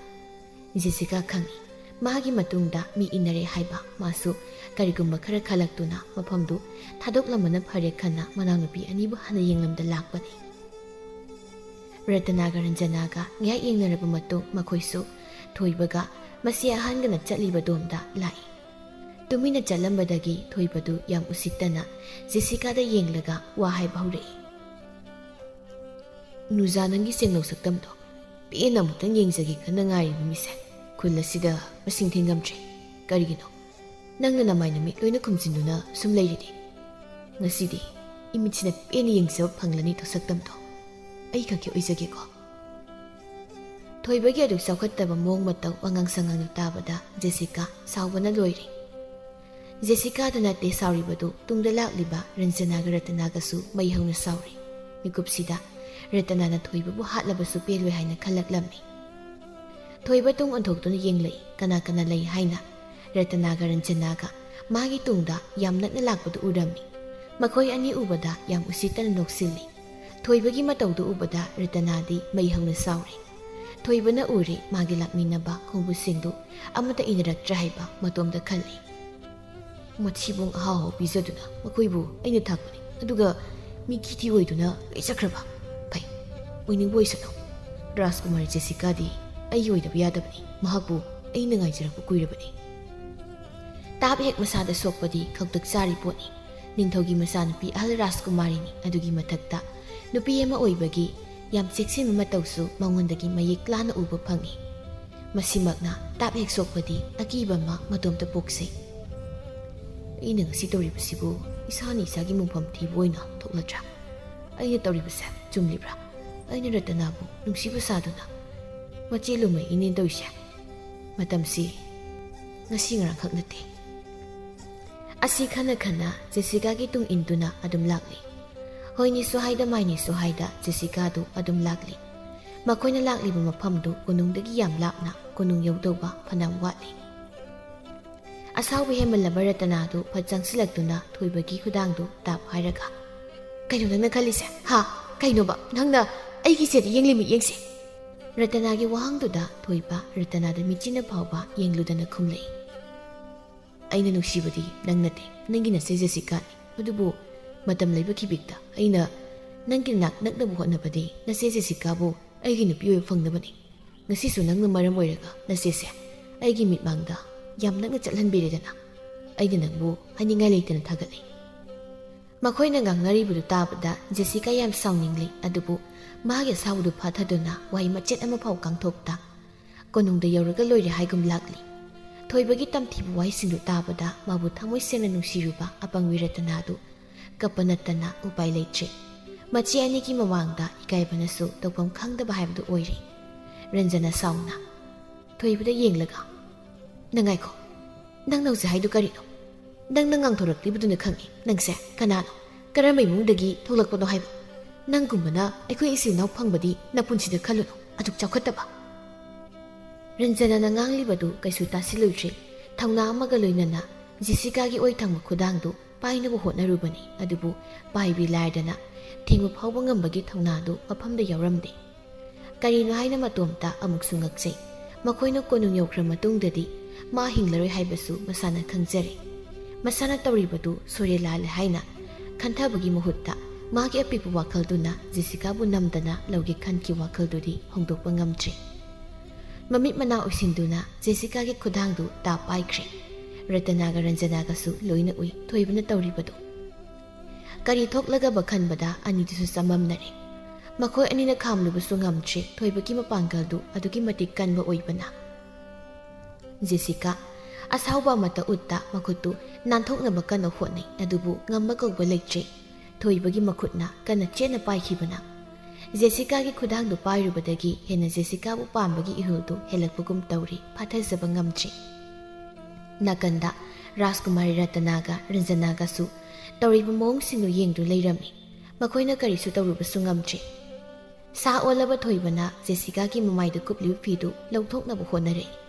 ꯖꯦꯁꯤꯀꯥ ꯈꯪꯏ꯫ ꯃꯥꯒꯤ ꯃꯇꯨꯡꯗ ꯃꯤ ꯏꯟꯅꯔꯦ ꯍꯥꯏꯕ꯫ ꯃꯥꯁꯨ ꯀꯔꯤꯒꯨꯝꯕ ꯈꯔ ꯈꯜꯂꯛꯇꯨꯅ ꯃꯐꯝꯗꯨ ꯊꯥꯗꯣꯛꯂꯝꯕꯅ ꯐꯔꯦ ꯈꯟꯅ ꯃꯅꯥꯎꯅꯨꯄꯤ ꯑꯅꯤꯕꯨ ꯍꯟꯅ ꯌꯦꯡꯂꯝꯗ ꯂꯥꯛꯄꯅꯤ꯫ ꯔꯇꯅꯥꯒ ꯔꯟꯖꯅꯥꯒ ꯉꯥꯏꯍꯥꯛ ꯌꯦꯡꯅꯔꯕ ꯃꯇꯨꯡ ꯃꯈꯣꯏꯁꯨ ꯊꯣꯏꯕꯒ ꯃꯆꯦ ꯑꯍꯟꯒꯅ ꯆꯠꯂꯤꯕꯗꯣꯝꯗ ꯂꯥꯛꯏ꯫ ꯇꯨꯃꯤꯟꯅ ꯆꯠꯂꯝꯕꯗꯒꯤ ꯊꯣꯏꯕꯗꯨ ꯌꯥꯝ ꯎꯁꯤꯠꯇꯅ ꯖꯦꯁꯤꯀꯥꯗ ꯌꯦꯡꯂꯒ ꯋꯥ ꯍꯥꯏꯕ ꯍꯧꯔꯛꯏ꯫ "ꯅꯨꯖꯥ, ꯅꯪꯒꯤ ꯁꯦꯡꯂꯧ ꯁꯛꯇꯝꯗꯣ ꯄꯦꯟꯅ ꯑꯃꯨꯛꯇꯪ ꯌꯦꯡꯖꯒꯦ ꯈꯟꯅ ꯉꯥꯏꯔꯤꯕ ꯃꯤꯁꯦ ꯈꯨꯜ ꯑꯁꯤꯗ ꯃꯁꯤꯡ ꯊꯤꯉꯝꯗ꯭ꯔꯦ꯫ ꯀꯔꯤꯒꯤꯅꯣ? ꯅꯪꯅ ꯅꯃꯥꯏ ꯅꯃꯤꯠ ꯂꯣꯏꯅ ꯈꯨꯝꯖꯤꯟꯗꯨꯅ ꯁꯨꯝ ꯂꯩꯔꯤꯗꯤ꯫ ꯉꯁꯤꯗꯤ ꯏꯃꯤꯠꯁꯤꯅ ꯄꯦꯟꯅ ꯌꯦꯡꯖꯕ ꯐꯪꯂꯅꯤ ꯊꯣꯁꯛꯇꯝꯗꯣ꯫ ꯑꯩ ꯈꯛꯀꯤ ꯑꯣꯏꯖꯒꯦꯀꯣ꯫" ꯊꯣꯏꯕꯒꯤ ꯑꯗꯨ ꯆꯥꯎꯈꯠꯇꯕ ꯃꯑꯣꯡ ꯃꯇꯧ ꯋꯥꯉꯥꯡ ꯁꯉꯥꯡꯗꯨ ꯇꯥꯕꯗ ꯖꯦꯁꯤꯀꯥ ꯁꯥꯎꯕꯅ ꯂꯣꯏꯔꯦ꯫ ꯖꯦꯁꯤꯀꯥꯗ ꯅꯠꯇꯦ ꯁꯥꯎꯔꯤꯕꯗꯨ, ꯇꯨꯡꯗ ꯂꯥꯛꯂꯤꯕ ꯔꯟꯖꯅꯥꯒ ꯔꯇꯅꯥꯒꯁꯨ ꯃꯩ ꯍꯧꯅ ꯁꯥꯎꯔꯤ꯫ ꯃꯤꯀꯨꯞꯁꯤꯗ ꯔꯇꯅꯥꯅ ꯊꯣꯏꯕꯕꯨ ꯍꯥꯠꯂꯕꯁꯨ ꯄꯦꯜꯂꯣꯏ ꯍꯥꯏꯅ ꯈꯜꯂꯛꯂꯝꯃꯤ꯫ ꯊꯣꯏꯕ ꯇꯨꯡ ꯑꯣꯟꯊꯣꯛꯇꯨꯅ ꯌꯦꯡꯂꯛꯏ꯫ ꯀꯅꯥ ꯀꯅꯥ ꯂꯩ ꯍꯥꯏꯅ ꯔꯇꯅꯥꯒ ꯔꯟꯖꯅꯥꯒ ꯃꯥꯒꯤ ꯇꯨꯡꯗ ꯌꯥꯝ ꯅꯛꯅ ꯂꯥꯛꯄꯗꯨ ꯎꯔꯝꯃꯤ꯫ ꯃꯈꯣꯏ ꯑꯅꯤ ꯎꯕꯗ ꯌꯥꯝ ꯎꯁꯤꯠꯇꯅ ꯅꯣꯛꯁꯤꯜꯂꯤ꯫ ꯊꯣꯏꯕꯒꯤ ꯃꯇꯧꯗꯨ ꯎꯕꯗ ꯔꯇꯅꯥꯗꯤ ꯃꯩ ꯍꯧꯅ ꯁꯥꯎꯔꯤ꯫ ꯊꯣꯏꯕꯅ ꯎꯔꯦ ꯃꯥꯒꯤ ꯂꯥꯛꯃꯤꯟꯅꯕ ꯈꯣꯡꯕꯨꯁꯤꯡꯗꯨ ꯑꯃꯠꯇ ꯏꯅꯔꯛꯇ꯭ꯔꯦ ꯍꯥꯏꯕ ꯃꯇꯣꯝꯗ ꯈꯜꯂꯤ꯫ "ꯃꯊꯤꯕꯣꯡ ꯑꯍꯥꯎ ꯑꯍꯥꯎ ꯄꯤꯖꯗꯨꯅ ꯃꯈꯣꯏꯕꯨ ꯑꯩꯅ ꯊꯥꯛꯄꯅꯤ, ꯑꯗꯨꯒ ꯃꯤ ꯈꯤꯊꯤ ꯑꯣꯏꯗꯨꯅ ꯂꯣꯏ ꯆꯠꯈ꯭ꯔꯕ? ꯐꯩ, ꯑꯣꯏꯅꯤꯡꯕ ꯑꯣꯏꯁꯅꯨ꯫" ꯔꯥꯖꯀꯨꯃꯥꯔꯤ ꯖꯦꯁꯤꯀꯥꯗꯤ ꯑꯩꯒꯤ ꯑꯣꯏꯗꯕ ꯌꯥꯗꯕꯅꯤ꯫ ꯃꯍꯥꯛꯄꯨ ꯑꯩꯅ ꯉꯥꯏꯖꯔꯛꯄ ꯀꯨꯏꯔꯕꯅꯤ꯫ ꯇꯥꯞ ꯍꯦꯛ ꯃꯁꯥꯗ ꯁꯣꯛꯄꯗꯤ ꯈꯧꯇꯛ ꯆꯥꯔꯤ ꯄꯣꯠꯅꯤ꯫ ꯅꯤꯡꯊꯧꯒꯤ ꯃꯆꯥꯅꯨꯄꯤ ꯑꯍꯜ ꯔꯥꯖꯀꯨꯃꯥꯔꯤꯅꯤ꯫ ꯑꯗꯨꯒꯤ ꯃꯊꯛꯇ ꯅꯨꯄꯤ ꯑꯃ ꯑꯣꯏꯕꯒꯤ ꯌꯥꯝ ꯆꯦꯛꯁꯤꯟꯕ ꯃꯇꯧꯁꯨ ꯃꯉꯣꯟꯗꯒꯤ ꯃꯌꯦꯛ ꯂꯥꯅ ꯎꯕ ꯐꯪꯏ꯫ ꯃꯁꯤꯃꯛꯅ ꯇꯥꯞ ꯍꯦꯛ ꯁꯣꯛꯄꯗꯤ ꯑꯀꯤꯕ ꯑꯃ ꯃꯇꯣꯝꯇ ꯄꯣꯛꯆꯩ꯫ ꯑꯩꯅ ꯉꯁꯤ ꯇꯧꯔꯤꯕꯁꯤꯕꯨ ꯏꯁꯥꯅ ꯏꯁꯥꯒꯤ ꯃꯣꯡꯐꯝ ꯊꯤꯕ ꯑꯣꯏꯅ ꯊꯣꯛꯂꯗ꯭ꯔꯥ? ꯑꯩꯅ ꯇꯧꯔꯤꯕꯁꯦ ꯆꯨꯝꯂꯤꯕ꯭ꯔꯥ? ꯑꯩꯅ ꯔꯇꯅꯥꯕꯨ ꯅꯨꯡꯁꯤꯕ ꯁꯥꯗꯨꯅ ꯃꯆꯦ ꯂꯨꯝꯃꯛꯏꯅꯦ ꯇꯧꯔꯤꯁꯦ꯫ ꯃꯇꯝꯁꯤ ꯉꯁꯤ ꯉꯔꯥꯡꯈꯛ ꯅꯠꯇꯦ꯫ ꯑꯁꯤ ꯈꯟꯅ ꯈꯟꯅ ꯖꯦꯁꯤꯀꯥꯒꯤ ꯇꯨꯡ ꯏꯟꯗꯨꯅ ꯑꯗꯨꯝ ꯂꯥꯛꯂꯤ꯫ ꯍꯣꯏꯅꯤꯁꯨ ꯍꯥꯏꯗ ꯃꯥꯏꯅꯤꯁꯨ ꯍꯥꯏꯗ ꯖꯦꯁꯤꯀꯥꯗꯨ ꯑꯗꯨꯝ ꯂꯥꯛꯂꯤ꯫ ꯃꯈꯣꯏꯅ ꯂꯥꯛꯂꯤꯕ ꯃꯐꯝꯗꯨ ꯀꯣꯅꯨꯡꯗꯒꯤ ꯌꯥꯝ ꯂꯥꯞꯅ ꯀꯣꯅꯨꯡ ꯌꯧꯗꯧꯕ ꯐꯅꯌꯥꯝ ꯋꯥꯠꯂꯤ꯫ ꯑꯁꯥꯎꯕ ꯍꯦꯟꯃꯜꯂꯕ ꯔꯇꯅꯥꯗꯨ ꯐꯠ ꯆꯪꯁꯤꯜꯂꯛꯇꯨꯅ ꯊꯣꯏꯕꯒꯤ ꯈꯨꯗꯥꯡꯗꯨ ꯇꯥꯞ ꯍꯥꯏꯔꯒ, "ꯀꯩꯅꯣ ꯅꯪꯅ ꯈꯜꯂꯤꯁꯦ? ꯍꯥ? ꯀꯩꯅꯣꯕ? ꯅꯪꯅ ꯑꯩꯒꯤ ꯁꯦꯠ ꯌꯦꯡꯂꯤ ꯃꯤꯠꯌꯦꯡꯁꯦ?" ꯔꯇꯅꯥꯒꯤ ꯋꯥꯍꯪꯗꯨꯗ ꯊꯣꯏꯕ ꯔꯇꯅꯥꯗ ꯃꯤꯠꯆꯤꯅ ꯐꯥꯎꯕ ꯌꯦꯡꯂꯨꯗꯅ ꯈꯨꯝꯂꯛꯏ꯫ "ꯑꯩꯅ ꯅꯨꯡꯁꯤꯕꯗꯤ ꯅꯪ ꯅꯠꯇꯦ, ꯅꯪꯒꯤ ꯅꯆꯦ ꯖꯦꯁꯤꯀꯥꯅꯤ꯫ ꯑꯗꯨꯕꯨ ꯃꯇꯝ ꯂꯩꯕ ꯈꯤꯕꯤꯛꯇ ꯑꯩꯅ ꯅꯪꯒꯤ ꯅꯥꯛ ꯅꯛꯅꯕ ꯍꯣꯠꯅꯕꯗꯤ ꯅꯆꯦ ꯖꯦꯁꯤꯀꯥꯕꯨ ꯑꯩꯒꯤ ꯅꯨꯄꯤ ꯑꯣꯏꯕ ꯐꯪꯅꯕꯅꯤ꯫ ꯉꯁꯤꯁꯨ ꯅꯪꯅ ꯃꯔꯝ ꯑꯣꯏꯔꯒ ꯅꯆꯦꯁꯦ ꯑꯩꯒꯤ ꯃꯤꯠꯃꯥꯡꯗ ꯌꯥꯝ ꯅꯛꯅ ꯆꯠꯍꯟꯕꯤꯔꯦꯗꯅ꯫ ꯑꯩꯅ ꯅꯪꯕꯨ ꯍꯥꯏꯅꯤꯡꯉꯥꯏ ꯂꯩꯇꯅ ꯊꯥꯒꯠꯂꯤ꯫" ꯃꯈꯣꯏꯅ ꯉꯥꯡꯅꯔꯤꯕꯗꯨ ꯇꯥꯕꯗ ꯖꯦꯁꯤꯀꯥ ꯌꯥꯝ ꯁꯥꯎꯅꯤꯡꯂꯤ꯫ ꯑꯗꯨꯕꯨ ꯃꯥꯒꯤ ꯑꯁꯥꯎꯕꯗꯨ ꯐꯥꯊꯗꯨꯅ ꯋꯥꯍꯩ ꯃꯆꯦꯠ ꯑꯃ ꯐꯥꯎ ꯀꯥꯡꯊꯣꯛꯇ ꯀꯣꯅꯨꯡꯗ ꯌꯧꯔꯒ ꯂꯣꯏꯔꯦ ꯍꯥꯏꯒꯨꯝ ꯂꯥꯛꯂꯤ꯫ ꯊꯣꯏꯕꯒꯤ ꯇꯝꯊꯤꯕ ꯋꯥꯍꯩꯁꯤꯡꯗꯨ ꯇꯥꯕꯗ ꯃꯥꯕꯨ ꯊꯃꯣꯏ ꯁꯦꯡꯅ ꯅꯨꯡꯁꯤꯔꯨꯕ ꯑꯄꯪꯕꯤ ꯔꯇꯅꯥꯗꯨ ꯀꯞꯄ ꯅꯠꯇꯅ ꯎꯄꯥꯏ ꯂꯩꯇ꯭ꯔꯦ꯫ ꯃꯆꯦ ꯑꯅꯤꯒꯤ ꯃꯃꯥꯡꯗ ꯏꯀꯥꯏꯕꯅꯁꯨ ꯇꯧꯐꯝ ꯈꯪꯗꯕ ꯍꯥꯏꯕꯗꯨ ꯑꯣꯏꯔꯦ꯫ ꯔꯟꯖꯅ ꯁꯥꯎꯅ ꯊꯣꯏꯕꯗ ꯌꯦꯡꯂꯒ, "ꯅꯪ ꯉꯥꯏꯈꯣ, ꯅꯪꯅ ꯍꯧꯖꯤꯛ ꯍꯥꯏꯗꯨ ꯀꯔꯤꯅꯣ? ꯅꯪꯅ ꯉꯥꯡꯊꯣꯔꯛꯂꯤꯕꯗꯨꯅ ꯈꯪꯏ꯫ ꯅꯪꯁꯦ ꯀꯅꯥꯅꯣ? ꯀꯔꯝꯕ ꯏꯃꯨꯡꯗꯒꯤ ꯊꯣꯛꯂꯛꯄꯅꯣ ꯍꯥꯏꯕ? ꯅꯪꯒꯨꯝꯕꯅ ꯑꯩꯈꯣꯏ ꯏꯆꯤꯜ ꯏꯅꯥꯎ ꯐꯪꯕꯗꯤ ꯅꯄꯨꯟꯁꯤꯗ ꯈꯜꯂꯨꯅꯨ, ꯑꯗꯨꯛ ꯆꯥꯎꯈꯠꯇꯕ꯫" ꯔꯟꯖꯅꯥꯅ ꯉꯥꯡꯂꯤꯕꯗꯨ ꯀꯩꯁꯨ ꯇꯥꯁꯤꯜꯂꯨꯗ꯭ꯔꯦ꯫ ꯊꯧꯅꯥ ꯑꯃꯒ ꯂꯣꯏꯅꯅ ꯖꯦꯁꯤꯀꯥꯒꯤ ꯑꯣꯏ ꯊꯪꯕ ꯈꯨꯗꯥꯡꯗꯨ ꯄꯥꯏꯅꯕ ꯍꯣꯠꯅꯔꯨꯕꯅꯤ, ꯑꯗꯨꯕꯨ ꯄꯥꯏꯕꯤ ꯂꯥꯏꯔꯗꯅ ꯊꯦꯡꯕ ꯐꯥꯎꯕ ꯉꯝꯕꯒꯤ ꯊꯧꯅꯥꯗꯨ ꯃꯐꯝꯗ ꯌꯥꯎꯔꯝꯗꯦ꯫ ꯀꯔꯤꯅꯣ ꯍꯥꯏꯅ ꯃꯇꯣꯝꯇ ꯑꯃꯨꯛꯁꯨ ꯉꯛꯆꯩ꯫ ꯃꯈꯣꯏꯅ ꯀꯣꯅꯨꯡ ꯌꯧꯈ꯭ꯔ ꯃꯇꯨꯡꯗꯗꯤ ꯃꯥ ꯍꯤꯡꯂꯔꯣꯏ ꯍꯥꯏꯕꯁꯨ ꯃꯁꯥꯅ ꯈꯪꯖꯔꯦ꯫ ꯃꯁꯥꯅ ꯇꯧꯔꯤꯕꯗꯨ ꯁꯣꯏꯔꯦ ꯂꯥꯜꯂꯦ ꯍꯥꯏꯅ ꯈꯟꯊꯕꯒꯤ ꯃꯍꯨꯠꯇ ꯃꯥꯒꯤ ꯑꯄꯤꯛꯄ ꯋꯥꯈꯜꯗꯨꯅ ꯖꯦꯁꯤꯀꯥꯕꯨ ꯅꯝꯗꯅ ꯂꯧꯒꯦ ꯈꯟꯈꯤ ꯋꯥꯈꯜꯗꯨꯗꯤ ꯍꯣꯡꯗꯣꯛꯄ ꯉꯝꯗ꯭ꯔꯦ꯫ ꯃꯃꯤꯠ ꯃꯅꯥ ꯎꯏꯁꯤꯟꯗꯨꯅ ꯖꯦꯁꯤꯀꯥꯒꯤ ꯈꯨꯗꯥꯡꯗꯨ ꯇꯥꯞ ꯄꯥꯏꯈ꯭ꯔꯦ꯫ ꯔꯇꯅꯥꯒ ꯔꯟꯖꯅꯥꯒꯁꯨ ꯂꯣꯏꯅ ꯎꯏ ꯊꯣꯏꯕꯅ ꯇꯧꯔꯤꯕꯗꯨ꯫ ꯀꯔꯤ ꯊꯣꯛꯂꯒꯕ ꯈꯟꯕꯗ ꯑꯅꯤꯗꯨꯁꯨ ꯆꯃꯝꯅꯔꯦ꯫ ꯃꯈꯣꯏ ꯑꯅꯤꯅ ꯈꯥꯝꯂꯨꯕꯁꯨ ꯉꯝꯗ꯭ꯔꯦ ꯊꯣꯏꯕꯒꯤ ꯃꯄꯥꯡꯒꯜꯗꯨ ꯑꯗꯨꯛꯀꯤ ꯃꯇꯤꯛ ꯀꯟꯕ ꯑꯣꯏꯕꯅ꯫ ꯖꯦꯁꯤꯀꯥ ꯑꯁꯥꯎꯕ ꯑꯃꯠꯇ ꯎꯠꯇ ꯃꯈꯨꯠꯇꯨ ꯅꯥꯟꯊꯣꯛꯅꯕ ꯀꯟꯅ ꯍꯣꯠꯅꯩ, ꯑꯗꯨꯕꯨ ꯉꯝꯕ ꯀꯧꯕ ꯂꯩꯇ꯭ꯔꯦ꯫ ꯊꯣꯏꯕꯒꯤ ꯃꯈꯨꯠꯅ ꯀꯟꯅ ꯆꯦꯠꯅ ꯄꯥꯏꯈꯤꯕꯅ꯫ ꯖꯦꯁꯤꯀꯥꯒꯤ ꯈꯨꯗꯥꯡꯗꯨ ꯄꯥꯏꯔꯨꯕꯗꯒꯤ ꯍꯦꯟꯅ ꯖꯦꯁꯤꯀꯥꯕꯨ ꯄꯥꯝꯕꯒꯤ ꯏꯍꯨꯜꯗꯨ ꯍꯦꯜꯂꯛꯄꯒꯨꯝ ꯇꯧꯔꯤ, ꯐꯥꯊꯖꯕ ꯉꯝꯗ꯭ꯔꯦ꯫ ꯅꯥꯀꯟꯗ ꯔꯥꯖꯀꯨꯃꯥꯔꯤ ꯔꯇꯅꯥꯒ ꯔꯟꯖꯅꯥꯒꯁꯨ ꯇꯧꯔꯤꯕ ꯃꯑꯣꯡꯁꯤꯡꯗꯨ ꯌꯦꯡꯗꯨ ꯂꯩꯔꯝꯃꯤ꯫ ꯃꯈꯣꯏꯅ ꯀꯔꯤꯁꯨ ꯇꯧꯔꯨꯕꯁꯨ ꯉꯝꯗ꯭ꯔꯦ꯫ ꯁꯥ ꯑꯣꯜꯂꯕ ꯊꯣꯏꯕꯅ ꯖꯦꯁꯤꯀꯥꯒꯤ ꯃꯃꯥꯏꯗ ꯀꯨꯞꯂꯤꯕ ꯐꯤꯗꯨ ꯂꯧꯊꯣꯛꯅꯕ ꯍꯣꯠꯅꯔꯛꯏ꯫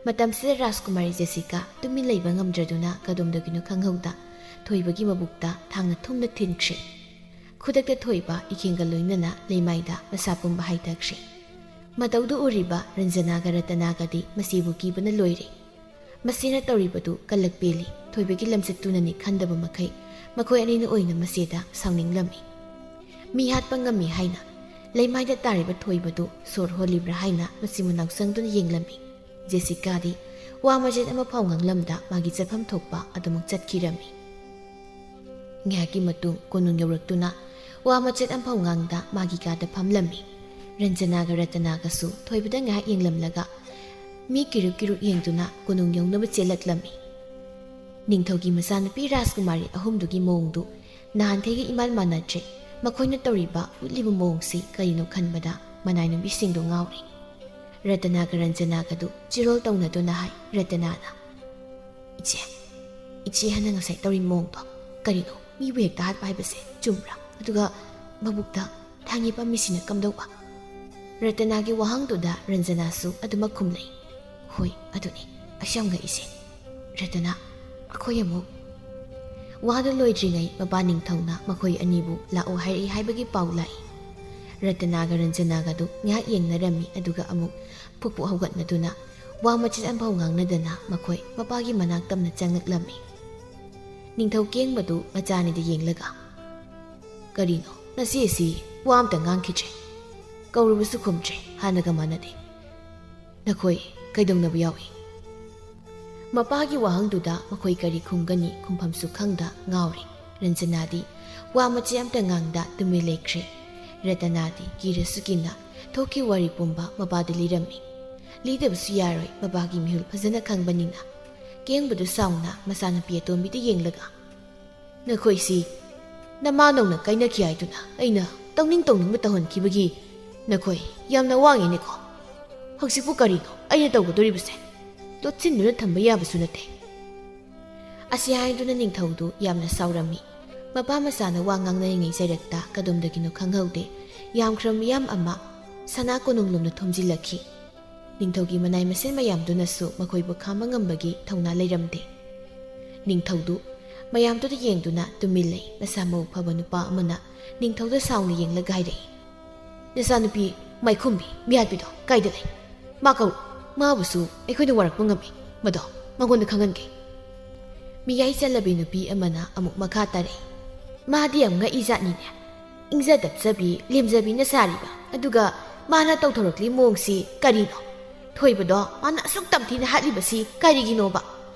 ꯃꯇꯝꯁꯤꯗ ꯔꯥꯖꯀꯨꯃꯥꯔꯤ ꯖꯦꯁꯤꯀꯥ ꯇꯨꯃꯤꯟ ꯂꯩꯕ ꯉꯝꯗ꯭ꯔꯗꯨꯅ ꯀꯗꯣꯝꯗꯒꯤꯅꯣ ꯈꯪꯍꯧꯗ ꯊꯣꯏꯕꯒꯤ ꯃꯕꯨꯛꯇ ꯊꯥꯡꯅ ꯊꯨꯝꯅ ꯊꯤꯟꯈ꯭ꯔꯦ꯫ ꯈꯨꯗꯛꯇ ꯊꯣꯏꯕ ꯏꯈꯦꯡꯒ ꯂꯣꯏꯅꯅ ꯂꯩꯃꯥꯏꯗ ꯃꯁꯥ ꯄꯨꯝꯕ ꯍꯥꯏꯊꯈ꯭ꯔꯦ꯫ ꯃꯇꯧꯗꯨ ꯎꯔꯤꯕ ꯔꯟꯖꯅꯥꯒ ꯔꯇꯅꯥꯒꯗꯤ ꯃꯁꯤꯕꯨ ꯀꯤꯕꯅ ꯂꯣꯏꯔꯦ꯫ ꯃꯁꯤꯅ ꯇꯧꯔꯤꯕꯗꯨ ꯀꯜꯂꯛ ꯄꯦꯜꯂꯤ꯫ ꯊꯣꯏꯕꯒꯤ ꯂꯝꯆꯠꯇꯨꯅꯅꯤ ꯈꯟꯗꯕ ꯃꯈꯩ ꯃꯈꯣꯏ ꯑꯅꯤꯅ ꯑꯣꯏꯅ ꯃꯁꯤꯗ ꯁꯥꯎꯅꯤꯡꯂꯝꯃꯤ꯫ ꯃꯤ ꯍꯥꯠꯄ ꯉꯝꯃꯤ ꯍꯥꯏꯅ ꯂꯩꯃꯥꯏꯗ ꯇꯥꯔꯤꯕ ꯊꯣꯏꯕꯗꯨ ꯁꯣꯔ ꯍꯣꯜꯂꯤꯕ꯭ꯔꯥ ꯍꯥꯏꯅ ꯃꯁꯤꯕꯨ ꯅꯥꯎꯁꯪꯗꯨꯅ ꯌꯦꯡꯂꯝꯃꯤ꯫ ꯖꯦꯁꯤꯀꯥꯗꯤ ꯋꯥ ꯃꯆꯦꯠ ꯑꯃꯐꯥꯎ ꯉꯥꯡꯂꯝꯗ ꯃꯥꯒꯤ ꯆꯠꯐꯝ ꯊꯣꯛꯄ ꯑꯗꯨꯃꯛ ꯆꯠꯈꯤꯔꯝꯃꯤ꯫ ꯉꯥꯏꯍꯥꯛꯀꯤ ꯃꯇꯨꯡ ꯀꯣꯅꯨꯡ ꯌꯧꯔꯛꯇꯨꯅ ꯋꯥ ꯃꯆꯦꯠ ꯑꯃꯐꯥꯎ ꯉꯥꯡꯗ ꯃꯥꯒꯤ ꯀꯥꯗ ꯐꯝꯂꯝꯃꯤ꯫ ꯔꯟꯖꯅꯥꯒ ꯔꯇꯅꯥꯒꯁꯨ ꯊꯣꯏꯕꯗ ꯉꯥꯏꯍꯥꯛ ꯌꯦꯡꯂꯝꯂꯒ ꯃꯤ ꯀꯤꯔꯨꯛ ꯀꯤꯔꯨꯛ ꯌꯦꯡꯗꯨꯅ ꯀꯣꯅꯨꯡ ꯌꯧꯅꯕ ꯆꯦꯜꯂꯛꯂꯝꯃꯤ꯫ ꯅꯤꯡꯊꯧꯒꯤ ꯃꯆꯥꯅꯨꯄꯤ ꯔꯥꯖꯀꯨꯃꯥꯔꯤ ꯑꯍꯨꯝꯗꯨꯒꯤ ꯃꯑꯣꯡꯗꯨ ꯅꯍꯥꯟꯈꯩꯒ ꯏꯃꯥꯟ ꯃꯥꯟꯅꯗ꯭ꯔꯦ꯫ ꯃꯈꯣꯏꯅ ꯇꯧꯔꯤꯕ ꯎꯠꯂꯤꯕ ꯃꯑꯣꯡꯁꯤ ꯀꯔꯤꯅꯣ ꯈꯟꯕꯗ ꯃꯅꯥꯏ ꯅꯨꯄꯤꯁꯤꯡꯗꯨ ꯉꯥꯎꯔꯤ꯫ ꯔꯇꯅꯥꯒ ꯔꯟꯖꯅꯥꯒꯗꯨ ꯆꯤꯔꯣꯜ ꯇꯧꯅꯗꯨꯅ ꯍꯥꯏ꯫ ꯔꯇꯅꯥꯅ, "ꯏꯆꯦ, ꯏꯆꯦ ꯍꯥꯟꯅ ꯉꯁꯥꯏ ꯇꯧꯔꯤ ꯃꯑꯣꯡꯗꯣ ꯀꯔꯤꯅꯣ? ꯃꯤꯕꯨ ꯍꯦꯛꯇ ꯍꯥꯠꯄ ꯍꯥꯏꯕꯁꯦ ꯆꯨꯝꯕ꯭ꯔꯥ? ꯑꯗꯨꯒ ꯃꯕꯨꯛꯇ ꯊꯥꯡꯒꯤ ꯄꯥꯝꯕꯤꯁꯤꯅ ꯀꯝꯗꯧꯕ?" ꯔꯇꯅꯥꯒꯤ ꯋꯥꯍꯪꯗꯨꯗ ꯔꯟꯖꯅꯥꯁꯨ ꯑꯗꯨꯃꯛ ꯈꯨꯝꯂꯩ꯫ "ꯍꯣꯏ, ꯑꯗꯨꯅꯤ ꯑꯩꯁꯨ ꯌꯥꯝ ꯉꯛꯏꯁꯦ꯫ ꯔꯇꯅꯥ, ꯑꯩꯈꯣꯏ ꯑꯃꯨꯛ" ꯋꯥꯗꯨ ꯂꯣꯏꯗ꯭ꯔꯤꯉꯩ ꯃꯄꯥ ꯅꯤꯡꯊꯧꯅ ꯃꯈꯣꯏ ꯑꯅꯤꯕꯨ ꯂꯥꯛꯑꯣ ꯍꯥꯏꯔꯛꯏ ꯍꯥꯏꯕꯒꯤ ꯄꯥꯎ ꯂꯥꯛꯏ꯫ ꯔꯇꯅꯥꯒ ꯔꯟꯖꯅꯥꯒꯗꯨ ꯉꯥꯏꯍꯥꯛ ꯌꯦꯡꯅꯔꯝꯃꯤ, ꯑꯗꯨꯒ ꯑꯃꯨꯛ ꯐꯨꯛ ꯐꯨꯛ ꯍꯧꯒꯠꯅꯗꯨꯅ ꯋꯥ ꯃꯆꯦꯠ ꯑꯃꯐꯥꯎ ꯉꯥꯡꯅꯗꯅ ꯃꯈꯣꯏ ꯃꯄꯥꯒꯤ ꯃꯅꯥꯛ ꯇꯝꯅ ꯆꯪꯂꯛꯂꯝꯃꯤ꯫ ꯅꯤꯡꯊꯧ ꯀꯦꯡꯕꯗꯨ ꯃꯆꯥꯅꯤꯗ ꯌꯦꯡꯂꯒ, "ꯀꯔꯤꯅꯣ? ꯅꯆꯦ ꯑꯁꯤ ꯋꯥ ꯑꯝꯇ ꯉꯥꯡꯈꯤꯗ꯭ꯔꯦ꯫ ꯀꯧꯔꯕꯁꯨ ꯈꯨꯝꯗ꯭ꯔꯦ, ꯍꯥꯟꯅꯒ ꯃꯥꯟꯅꯗꯦ꯫ ꯅꯈꯣꯏ ꯀꯩꯗꯧꯅꯕ ꯌꯥꯎꯏ?" ꯃꯄꯥꯒꯤ ꯋꯥꯍꯪꯗꯨꯗ ꯃꯈꯣꯏ ꯀꯔꯤ ꯈꯨꯝꯒꯅꯤ, ꯈꯨꯝꯐꯝꯁꯨ ꯈꯪꯗ ꯉꯥꯎꯔꯦ꯫ ꯔꯟꯖꯅꯥꯗꯤ ꯋꯥ ꯃꯆꯦꯠ ꯑꯝꯇ ꯉꯥꯡꯗ ꯇꯨꯃꯤꯟ ꯂꯩꯈ꯭ꯔꯦ꯫ ꯔꯇꯅꯥꯗꯤ ꯀꯤꯔꯁꯨ ꯀꯤꯅ ꯊꯣꯛꯈꯤꯕ ꯋꯥꯔꯤ ꯄꯨꯝꯕ ꯃꯄꯥꯗ ꯂꯤꯔꯝꯃꯤ꯫ ꯂꯤꯗꯕꯁꯨ ꯌꯥꯔꯣꯏ, ꯃꯄꯥꯒꯤ ꯃꯤꯍꯨꯜ ꯐꯖꯅ ꯈꯪꯕꯅꯤꯅ꯫ ꯀꯦꯡꯕꯗꯨ ꯁꯥꯎꯅ ꯃꯆꯥꯅꯨꯄꯤ ꯑꯇꯣꯝꯕꯤꯗ ꯌꯦꯡꯂꯒ, "ꯅꯈꯣꯏꯁꯤ ꯅꯃꯥꯅꯧꯅ ꯀꯥꯏꯅꯈꯤ ꯍꯥꯏꯗꯨꯅ ꯑꯩꯅ ꯇꯧꯅꯤꯡ ꯇꯧꯅꯤꯡꯕ ꯇꯧꯍꯟꯈꯤꯕꯒꯤ ꯅꯈꯣꯏ ꯌꯥꯝꯅ ꯋꯥꯡꯉꯤꯅꯦꯀꯣ꯫ ꯍꯧꯖꯤꯛꯄꯨ ꯀꯔꯤꯅꯣ ꯑꯩꯅ ꯇꯧꯒꯗꯧꯔꯤꯕꯁꯦ? ꯂꯣꯠꯁꯤꯟꯗꯨꯅ ꯊꯝꯕ ꯌꯥꯕꯁꯨ ꯅꯠꯇꯦ꯫" ꯑꯁꯤ ꯍꯥꯏꯗꯨꯅ ꯅꯤꯡꯊꯧꯗꯨ ꯌꯥꯝꯅ ꯁꯥꯎꯔꯝꯃꯤ꯫ ꯃꯄꯥ ꯃꯆꯥꯅ ꯋꯥ ꯉꯥꯡꯅꯔꯤꯉꯩ ꯆꯩꯔꯛꯇ ꯀꯗꯣꯝꯗꯒꯤꯅꯣ ꯈꯪꯍꯧꯗꯦ, ꯌꯥꯝꯈ꯭ꯔꯕ ꯃꯤꯌꯥꯝ ꯑꯃ ꯁꯅꯥ ꯀꯣꯅꯨꯡꯂꯣꯝꯗ ꯊꯣꯝꯖꯤꯜꯂꯛꯈꯤ꯫ ꯅꯤꯡꯊꯧꯒꯤ ꯃꯅꯥꯏ ꯃꯁꯤꯟ ꯃꯌꯥꯝꯗꯨꯅꯁꯨ ꯃꯈꯣꯏꯕꯨ ꯈꯥꯝꯕ ꯉꯝꯕꯒꯤ ꯊꯧꯅꯥ ꯂꯩꯔꯝꯗꯦ꯫ ꯅꯤꯡꯊꯧꯗꯨ ꯃꯌꯥꯝꯗꯨꯗ ꯌꯦꯡꯗꯨꯅ ꯇꯨꯃꯤꯟ ꯂꯩ꯫ ꯃꯁꯥ ꯃꯎ ꯐꯕ ꯅꯨꯄꯥ ꯑꯃꯅ ꯅꯤꯡꯊꯧꯗ ꯁꯥꯎꯅ ꯌꯦꯡꯂꯒ ꯍꯥꯏꯔꯛꯏ, "ꯅꯆꯥꯅꯨꯄꯤ ꯃꯥꯏꯈꯨꯝꯕꯤ ꯃꯤꯍꯥꯠꯄꯤꯗꯣ ꯀꯥꯏꯗ ꯂꯩ? ꯃꯥ ꯀꯧꯔꯨ꯫ ꯃꯥꯕꯨꯁꯨ ꯑꯩꯈꯣꯏꯅ ꯋꯥꯔꯛꯄ ꯉꯝꯃꯤ꯫ ꯃꯗꯣ ꯃꯉꯣꯟꯗ ꯈꯪꯍꯟꯒꯦ꯫" ꯃꯤꯌꯥꯏ ꯆꯜꯂꯕꯤ ꯅꯨꯄꯤ ꯑꯃꯅ ꯑꯃꯨꯛ ꯃꯈꯥ ꯇꯥꯔꯛꯏ, "ꯃꯥꯗꯤ ꯌꯥꯝ ꯉꯛꯏ ꯖꯥꯠꯅꯤꯅꯦ꯫ ꯏꯪꯖ ꯇꯞꯆꯕꯤ, ꯂꯦꯝꯖꯕꯤꯅ ꯁꯥꯔꯤꯕ, ꯑꯗꯨꯒ ꯃꯥꯅ ꯇꯧꯊꯣꯔꯛꯂꯤ ꯃꯑꯣꯡꯁꯤ ꯀꯔꯤꯅꯣ? ꯊꯣꯏꯕꯗꯣ ꯃꯥꯅ ꯑꯁꯨꯛ ꯇꯝꯊꯤꯅ ꯍꯥꯠꯂꯤꯕꯁꯤ ꯀꯔꯤꯒꯤꯅꯣꯕ?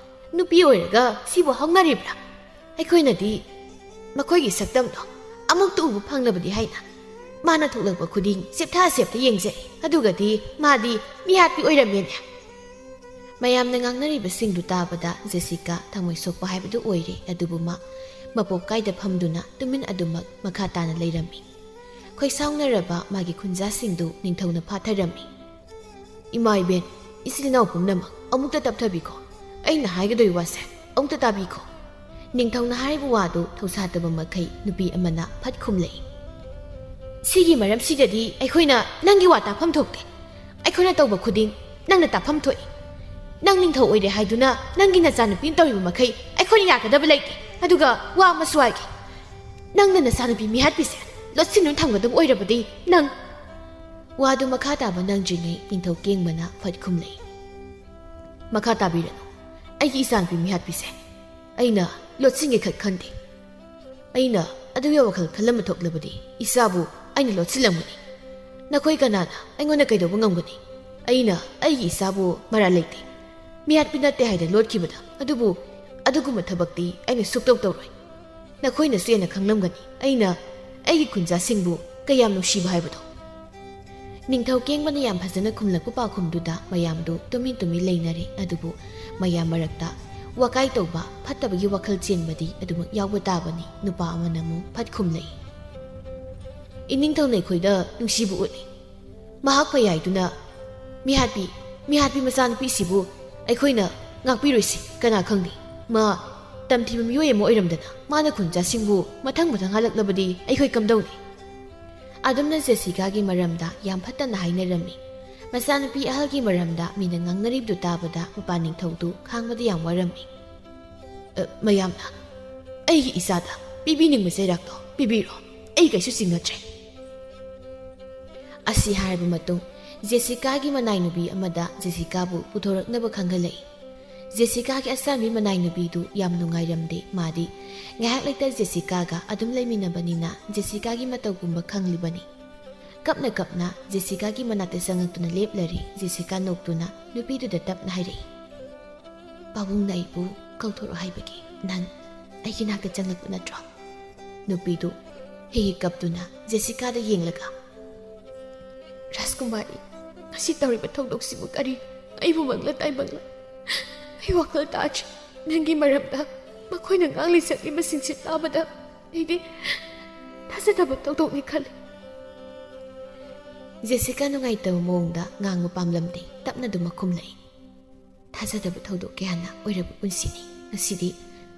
ꯅꯨꯄꯤ ꯑꯣꯏꯔꯒ ꯁꯤꯕꯨ ꯍꯧꯅꯔꯤꯕ꯭ꯔꯥ? ꯑꯩꯈꯣꯏꯅꯗꯤ ꯃꯈꯣꯏꯒꯤ ꯁꯛꯇꯝꯗꯣ ꯑꯃꯨꯛꯇ ꯎꯕ ꯐꯪꯂꯕꯗꯤ ꯍꯥꯏꯅ ꯃꯥꯅ ꯊꯣꯛꯂꯛꯄ ꯈꯨꯗꯤꯡ ꯆꯦꯞꯊ ꯆꯦꯞꯊ ꯌꯦꯡꯖꯩ꯫ ꯑꯗꯨꯒꯗꯤ ꯃꯥꯗꯤ ꯃꯤꯍꯥꯠꯄꯤ ꯑꯣꯏꯔꯝꯃꯦꯅꯦ꯫" ꯃꯌꯥꯝꯅ ꯉꯥꯡꯅꯔꯤꯕꯁꯤꯡꯗꯨ ꯇꯥꯕꯗ ꯖꯦꯁꯤꯀꯥ ꯊꯃꯣꯏ ꯁꯣꯛꯄ ꯍꯥꯏꯕꯗꯨ ꯑꯣꯏꯔꯦ꯫ ꯑꯗꯨꯕꯨ ꯃꯥ ꯃꯄꯣꯞ ꯀꯥꯏꯗ ꯐꯝꯗꯨꯅ ꯇꯨꯃꯤꯟ ꯑꯗꯨꯃꯛ ꯃꯈꯥ ꯇꯥꯅ ꯂꯩꯔꯝꯃꯤ꯫ ꯈꯣꯏꯁꯥꯎꯅꯔꯕ ꯃꯥꯒꯤ ꯈꯨꯟꯖꯥꯁꯤꯡꯗꯨ ꯅꯤꯡꯊꯧꯅ ꯐꯥꯊꯔꯝꯃꯤ꯫ "ꯏꯃꯥ ꯏꯕꯦꯟ, ꯏꯆꯤꯜ ꯏꯅꯥꯎ ꯄꯨꯝꯅꯃꯛ ꯑꯃꯨꯛꯇ ꯇꯞꯊꯕꯤꯈꯣ꯫ ꯑꯩꯅ ꯍꯥꯏꯒꯗꯣꯏ ꯋꯥꯁꯦ ꯑꯃꯨꯛꯇ ꯇꯥꯕꯤꯈꯣ꯫" ꯅꯤꯡꯊꯧꯅ ꯍꯥꯏꯔꯤꯕ ꯋꯥꯗꯨ ꯊꯧꯁꯥꯗꯕ ꯃꯈꯩ ꯅꯨꯄꯤ ꯑꯃꯅ ꯐꯠ ꯈꯨꯝꯂꯛꯏ, "ꯁꯤꯒꯤ ꯃꯔꯝꯁꯤꯗꯗꯤ ꯑꯩꯈꯣꯏꯅ ꯅꯪꯒꯤ ꯋꯥ ꯇꯥꯐꯝ ꯊꯣꯛꯇꯦ꯫ ꯑꯩꯈꯣꯏꯅ ꯇꯧꯕ ꯈꯨꯗꯤꯡ ꯅꯪꯅ ꯇꯥꯐꯝ ꯊꯣꯛꯏ꯫ ꯅꯪ ꯅꯤꯡꯊꯧ ꯑꯣꯏꯔꯦ ꯍꯥꯏꯗꯨꯅ ꯅꯪꯒꯤ ꯅꯆꯥꯅꯨꯄꯤꯅ ꯇꯧꯔꯤꯕ ꯃꯈꯩ ꯑꯩꯈꯣꯏꯅ ꯌꯥꯒꯗꯕ ꯂꯩꯇꯦ꯫ ꯑꯗꯨꯒ ꯋꯥ ꯑꯃꯁꯨ ꯍꯥꯏꯒꯦ, ꯅꯪꯅ ꯅꯆꯥꯅꯨꯄꯤ ꯃꯤꯍꯥꯠꯄꯤꯁꯦ ꯂꯣꯠꯁꯤꯟꯗꯨꯅ ꯊꯝꯒꯗꯕ ꯑꯣꯏꯔꯕꯗꯤ ꯅꯪ꯫" ꯋꯥꯗꯨ ꯃꯈꯥ ꯇꯥꯕ ꯅꯪꯗ꯭ꯔꯤꯉꯩ ꯅꯤꯡꯊꯧ ꯀꯦꯡꯕꯅ ꯐꯠ ꯈꯨꯝꯂꯛꯏ, "ꯃꯈꯥ ꯇꯥꯕꯤꯔꯅꯨ꯫ ꯑꯩꯒꯤ ꯏꯆꯥꯅꯨꯄꯤ ꯃꯤꯍꯥꯠꯄꯤꯁꯦ ꯑꯩꯅ ꯂꯣꯠꯁꯤꯟꯒꯦ ꯈꯛ ꯈꯟꯗꯦ꯫ ꯑꯩꯅ ꯑꯗꯨꯒꯤ ꯋꯥꯈꯜ ꯈꯜꯂꯝꯕ ꯊꯣꯛꯂꯕꯗꯤ ꯏꯆꯥꯕꯨ ꯑꯩꯅ ꯂꯣꯠꯁꯤꯜꯂꯝꯒꯅꯤ꯫ ꯅꯈꯣꯏ ꯀꯅꯥꯅ ꯑꯩꯉꯣꯟꯗ ꯀꯩꯗꯧꯕ ꯉꯝꯒꯅꯤ? ꯑꯩꯅ ꯑꯩꯒꯤ ꯏꯆꯥꯕꯨ ꯃꯔꯥꯜ ꯂꯩꯇꯦ, ꯃꯤꯍꯥꯠꯄꯤ ꯅꯠꯇꯦ ꯍꯥꯏꯅ ꯂꯣꯠꯈꯤꯕꯗ, ꯑꯗꯨꯕꯨ ꯑꯗꯨꯒꯨꯝꯕ ꯊꯕꯛꯇꯤ ꯑꯩꯅ ꯁꯨꯛꯇꯧ ꯇꯧꯔꯣꯏ꯫ ꯅꯈꯣꯏꯅꯁꯨ ꯍꯦꯟꯅ ꯈꯪꯂꯝꯒꯅꯤ ꯑꯩꯅ ꯑꯩꯒꯤ ꯈꯨꯟꯖꯥꯁꯤꯡꯕꯨ ꯀꯌꯥꯝ ꯅꯨꯡꯁꯤꯕ ꯍꯥꯏꯕꯗꯣ꯫ ꯅꯤꯡꯊꯧ ꯀꯦꯡꯕꯅ ꯌꯥꯝ ꯐꯖꯅ ꯈꯨꯝꯂꯛꯄ ꯄꯥꯎꯈꯨꯝꯗꯨꯗ ꯃꯌꯥꯝꯗꯨ ꯇꯨꯃꯤꯟ ꯇꯨꯃꯤꯟ ꯂꯩꯅꯔꯦ꯫ ꯑꯗꯨꯕꯨ ꯃꯌꯥꯝ ꯃꯔꯛꯇ ꯋꯥꯀꯥꯏ ꯇꯧꯕ, ꯐꯠꯇꯕꯒꯤ ꯋꯥꯈꯜ ꯆꯦꯟꯕꯗꯤ ꯑꯗꯨꯃꯛ ꯌꯥꯎꯕ ꯇꯥꯕꯅꯤ꯫ ꯅꯨꯄꯥ ꯑꯃꯅ ꯑꯃꯨꯛ ꯐꯠ ꯈꯨꯝꯂꯛꯏ, "ꯏꯅꯤꯡꯊꯧꯅ ꯑꯩꯈꯣꯏꯗ ꯅꯨꯡꯁꯤꯕ ꯎꯠꯂꯤ꯫ ꯃꯍꯥꯛ ꯐꯩ ꯍꯥꯏꯗꯨꯅ ꯃꯤꯍꯥꯠꯄꯤ, ꯃꯤꯍꯥꯠꯄꯤ ꯃꯆꯥꯅꯨꯄꯤꯁꯤꯕꯨ ꯑꯩꯈꯣꯏꯅ ꯉꯥꯛꯄꯤꯔꯣꯏꯁꯤ꯫ ꯀꯅꯥ ꯈꯪꯅꯤ, ꯃꯥ ꯇꯝꯊꯤꯕ ꯃꯤꯑꯣꯏ ꯑꯃ ꯑꯣꯏꯔꯝꯗꯅ ꯃꯥꯅ ꯈꯨꯟꯖꯥꯁꯤꯡꯕꯨ ꯃꯊꯪ ꯃꯊꯪ ꯍꯥꯠꯂꯛꯂꯕꯗꯤ ꯑꯩꯈꯣꯏ ꯀꯝꯗꯧꯅꯤ?" ꯑꯗꯨꯝꯅ ꯖꯦꯁꯤꯀꯥꯒꯤ ꯃꯔꯝꯗ ꯌꯥꯝ ꯐꯠꯇꯅ ꯍꯥꯏꯅꯔꯝꯃꯤ꯫ ꯃꯆꯥꯅꯨꯄꯤ ꯑꯍꯜꯒꯤ ꯃꯔꯝꯗ ꯃꯤꯅ ꯉꯥꯡꯅꯔꯤꯕꯗꯨ ꯇꯥꯕꯗ ꯃꯄꯥꯟ ꯅꯤꯡꯊꯧꯗꯨ ꯈꯥꯡꯕꯗ ꯌꯥꯝ ꯋꯥꯔꯝꯃꯤ꯫ "ꯑ, ꯃꯌꯥꯝꯅ ꯑꯩꯒꯤ ꯏꯆꯥꯗ ꯄꯤꯕꯤꯅꯤꯡꯕ ꯆꯩꯔꯥꯛꯇꯣ ꯄꯤꯕꯤꯔꯣ, ꯑꯩ ꯀꯩꯁꯨ ꯆꯤꯡꯅꯗ꯭ꯔꯦ꯫" ꯑꯁꯤ ꯍꯥꯏꯔꯕ ꯃꯇꯨꯡ ꯖꯦꯁꯤꯀꯥꯒꯤ ꯃꯅꯥꯏ ꯅꯨꯄꯤ ꯑꯃꯗ ꯖꯦꯁꯤꯀꯥꯕꯨ ꯄꯨꯊꯣꯔꯛꯅꯕ ꯈꯪꯍꯜꯂꯛꯏ꯫ ꯖꯦꯁꯤꯀꯥꯒꯤ ꯑꯆꯥꯟꯕꯤ ꯃꯅꯥꯏ ꯅꯨꯄꯤꯗꯨ ꯌꯥꯝ ꯅꯨꯡꯉꯥꯏꯔꯝꯗꯦ꯫ ꯃꯥꯗꯤ ꯉꯥꯏꯍꯥꯛ ꯂꯩꯇ ꯖꯦꯁꯤꯀꯥꯒ ꯑꯗꯨꯝ ꯂꯩꯃꯤꯟꯅꯕꯅꯤꯅ ꯖꯦꯁꯤꯀꯥꯒꯤ ꯃꯇꯧꯒꯨꯝꯕ ꯈꯪꯂꯤꯕꯅꯤ꯫ ꯀꯞꯅ ꯀꯞꯅ ꯖꯦꯁꯤꯀꯥꯒꯤ ꯃꯅꯥꯛꯇ ꯆꯪꯉꯛꯇꯨꯅ ꯂꯦꯞꯂꯔꯦ꯫ ꯖꯦꯁꯤꯀꯥ ꯅꯣꯛꯇꯨꯅ ꯅꯨꯄꯤꯗꯨꯗ ꯇꯞꯅ ꯍꯥꯏꯔꯛꯏ, "ꯄꯥꯕꯨꯡꯅ ꯑꯩꯕꯨ ꯀꯧꯊꯣꯔꯛꯑꯣ ꯍꯥꯏꯕꯒꯤ ꯅꯪ ꯑꯩꯒꯤ ꯅꯥꯛꯇ ꯆꯪꯂꯛꯄ ꯅꯠꯇ꯭ꯔꯣ?" ꯅꯨꯄꯤꯗꯨ ꯍꯦꯛ ꯍꯦꯛ ꯀꯞꯇꯨꯅ ꯖꯦꯁꯤꯀꯥꯗ ꯌꯦꯡꯂꯒ, "ꯔꯥꯖꯀꯨꯃꯥꯔꯤ, ꯉꯁꯤ ꯇꯧꯔꯤꯕ ꯊꯧꯗꯣꯛꯁꯤꯕꯨ ꯀꯔꯤ? ꯑꯩꯕꯨ ꯃꯪꯂ ꯇꯥꯏꯕꯪꯂ? ꯑꯩ ꯋꯥꯈꯜ ꯇꯥꯗ꯭ꯔꯦ꯫ ꯅꯪꯒꯤ ꯃꯔꯝꯗ ꯃꯈꯣꯏꯅ ꯉꯥꯡꯂꯤ ꯁꯛꯂꯤꯕꯁꯤꯡꯁꯤ ꯇꯥꯕꯗ ꯑꯩꯗꯤ ꯊꯥꯖꯗꯕ ꯊꯧꯗꯣꯛꯅꯤ ꯈꯜꯂꯤ꯫" ꯖꯦꯁꯤꯀꯥ ꯅꯨꯡꯉꯥꯏꯇꯕ ꯃꯑꯣꯡꯗ ꯉꯥꯡꯕ ꯄꯥꯝꯂꯝꯗꯦ꯫ ꯇꯞꯅ ꯑꯗꯨꯝ ꯈꯨꯝꯂꯛꯏ, "ꯊꯥꯖꯗꯕ ꯊꯧꯗꯣꯛ ꯀꯌꯥꯅ ꯑꯣꯏꯔꯕ ꯄꯨꯟꯁꯤꯅꯤ꯫ ꯉꯁꯤꯗꯤ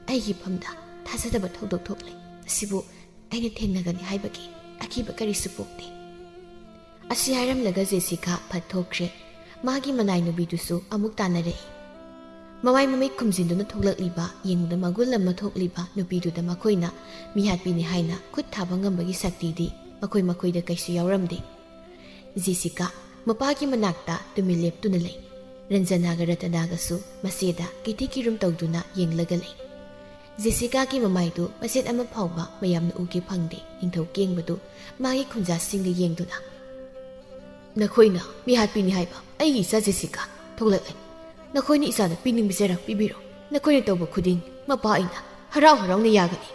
ꯑꯩꯒꯤ ꯏꯐꯝꯗ ꯊꯥꯖꯗꯕ ꯊꯧꯗꯣꯛ ꯊꯣꯛꯂꯦ꯫ ꯃꯁꯤꯕꯨ ꯑꯩꯅ ꯊꯦꯡꯅꯒꯅꯤ ꯍꯥꯏꯕꯒꯤ ꯑꯀꯤꯕ ꯀꯔꯤꯁꯨ ꯄꯣꯛꯇꯦ꯫" ꯑꯁꯤ ꯍꯥꯏꯔꯝꯂꯒ ꯖꯦꯁꯤꯀꯥ ꯐꯠ ꯊꯣꯛꯈ꯭ꯔꯦ꯫ ꯃꯥꯒꯤ ꯃꯅꯥꯏ ꯅꯨꯄꯤꯗꯨꯁꯨ ꯑꯃꯨꯛ ꯇꯥꯟꯅꯔꯛꯏ꯫ ꯃꯃꯥꯏ ꯃꯃꯤꯠ ꯈꯨꯝꯖꯤꯟꯗꯨꯅ ꯊꯣꯛꯂꯛꯂꯤꯕ, ꯌꯦꯡꯕꯗ ꯃꯒꯨꯟ ꯑꯃ ꯊꯣꯛꯂꯤꯕ ꯅꯨꯄꯤꯗꯨꯗ ꯃꯈꯣꯏꯅ ꯃꯤꯍꯥꯠꯄꯤꯅꯤ ꯍꯥꯏꯅ ꯈꯨꯠ ꯊꯥꯕ ꯉꯝꯕꯒꯤ ꯁꯛꯇꯤꯗꯤ ꯃꯈꯣꯏ ꯃꯈꯣꯏꯗ ꯀꯩꯁꯨ ꯌꯥꯎꯔꯝꯗꯦ꯫ ꯖꯦꯁꯤꯀꯥ ꯃꯄꯥꯒꯤ ꯃꯅꯥꯛꯇ ꯇꯨꯃꯤꯟ ꯂꯦꯞꯇꯨꯅ ꯂꯩ꯫ ꯔꯟꯖꯅꯥꯒ ꯔꯇꯅꯥꯒꯁꯨ ꯃꯆꯦꯗ ꯀꯤꯊꯤ ꯀꯤꯔꯨꯝ ꯇꯧꯗꯨꯅ ꯌꯦꯡꯂꯒ ꯂꯩ꯫ ꯖꯦꯁꯤꯀꯥꯒꯤ ꯃꯃꯥꯏꯗꯨ ꯃꯆꯦꯠ ꯑꯃ ꯐꯥꯎꯕ ꯃꯌꯥꯝꯅ ꯎꯒꯦ ꯐꯪꯗꯦ꯫ ꯅꯤꯡꯊꯧ ꯀꯦꯡꯕꯗꯨ ꯃꯥꯒꯤ ꯈꯨꯟꯖꯥꯁꯤꯡꯒ ꯌꯦꯡꯗꯨꯅ, "ꯅꯈꯣꯏꯅ ꯃꯤꯍꯥꯠꯄꯤꯅꯤ ꯍꯥꯏꯕ ꯑꯩꯒꯤ ꯏꯆꯥ ꯖꯦꯁꯤꯀꯥ ꯊꯣꯛꯂꯛꯂꯦ꯫ ꯅꯈꯣꯏꯅ ꯏꯆꯥꯗ ꯄꯤꯅꯤꯡꯕ ꯆꯩꯔꯥꯛ ꯄꯤꯕꯤꯔꯣ꯫ ꯅꯈꯣꯏꯅ ꯇꯧꯕ ꯈꯨꯗꯤꯡ ꯃꯄꯥ ꯑꯩꯅ ꯍꯔꯥꯎ ꯍꯔꯥꯎꯅ ꯌꯥꯒꯅꯤ꯫"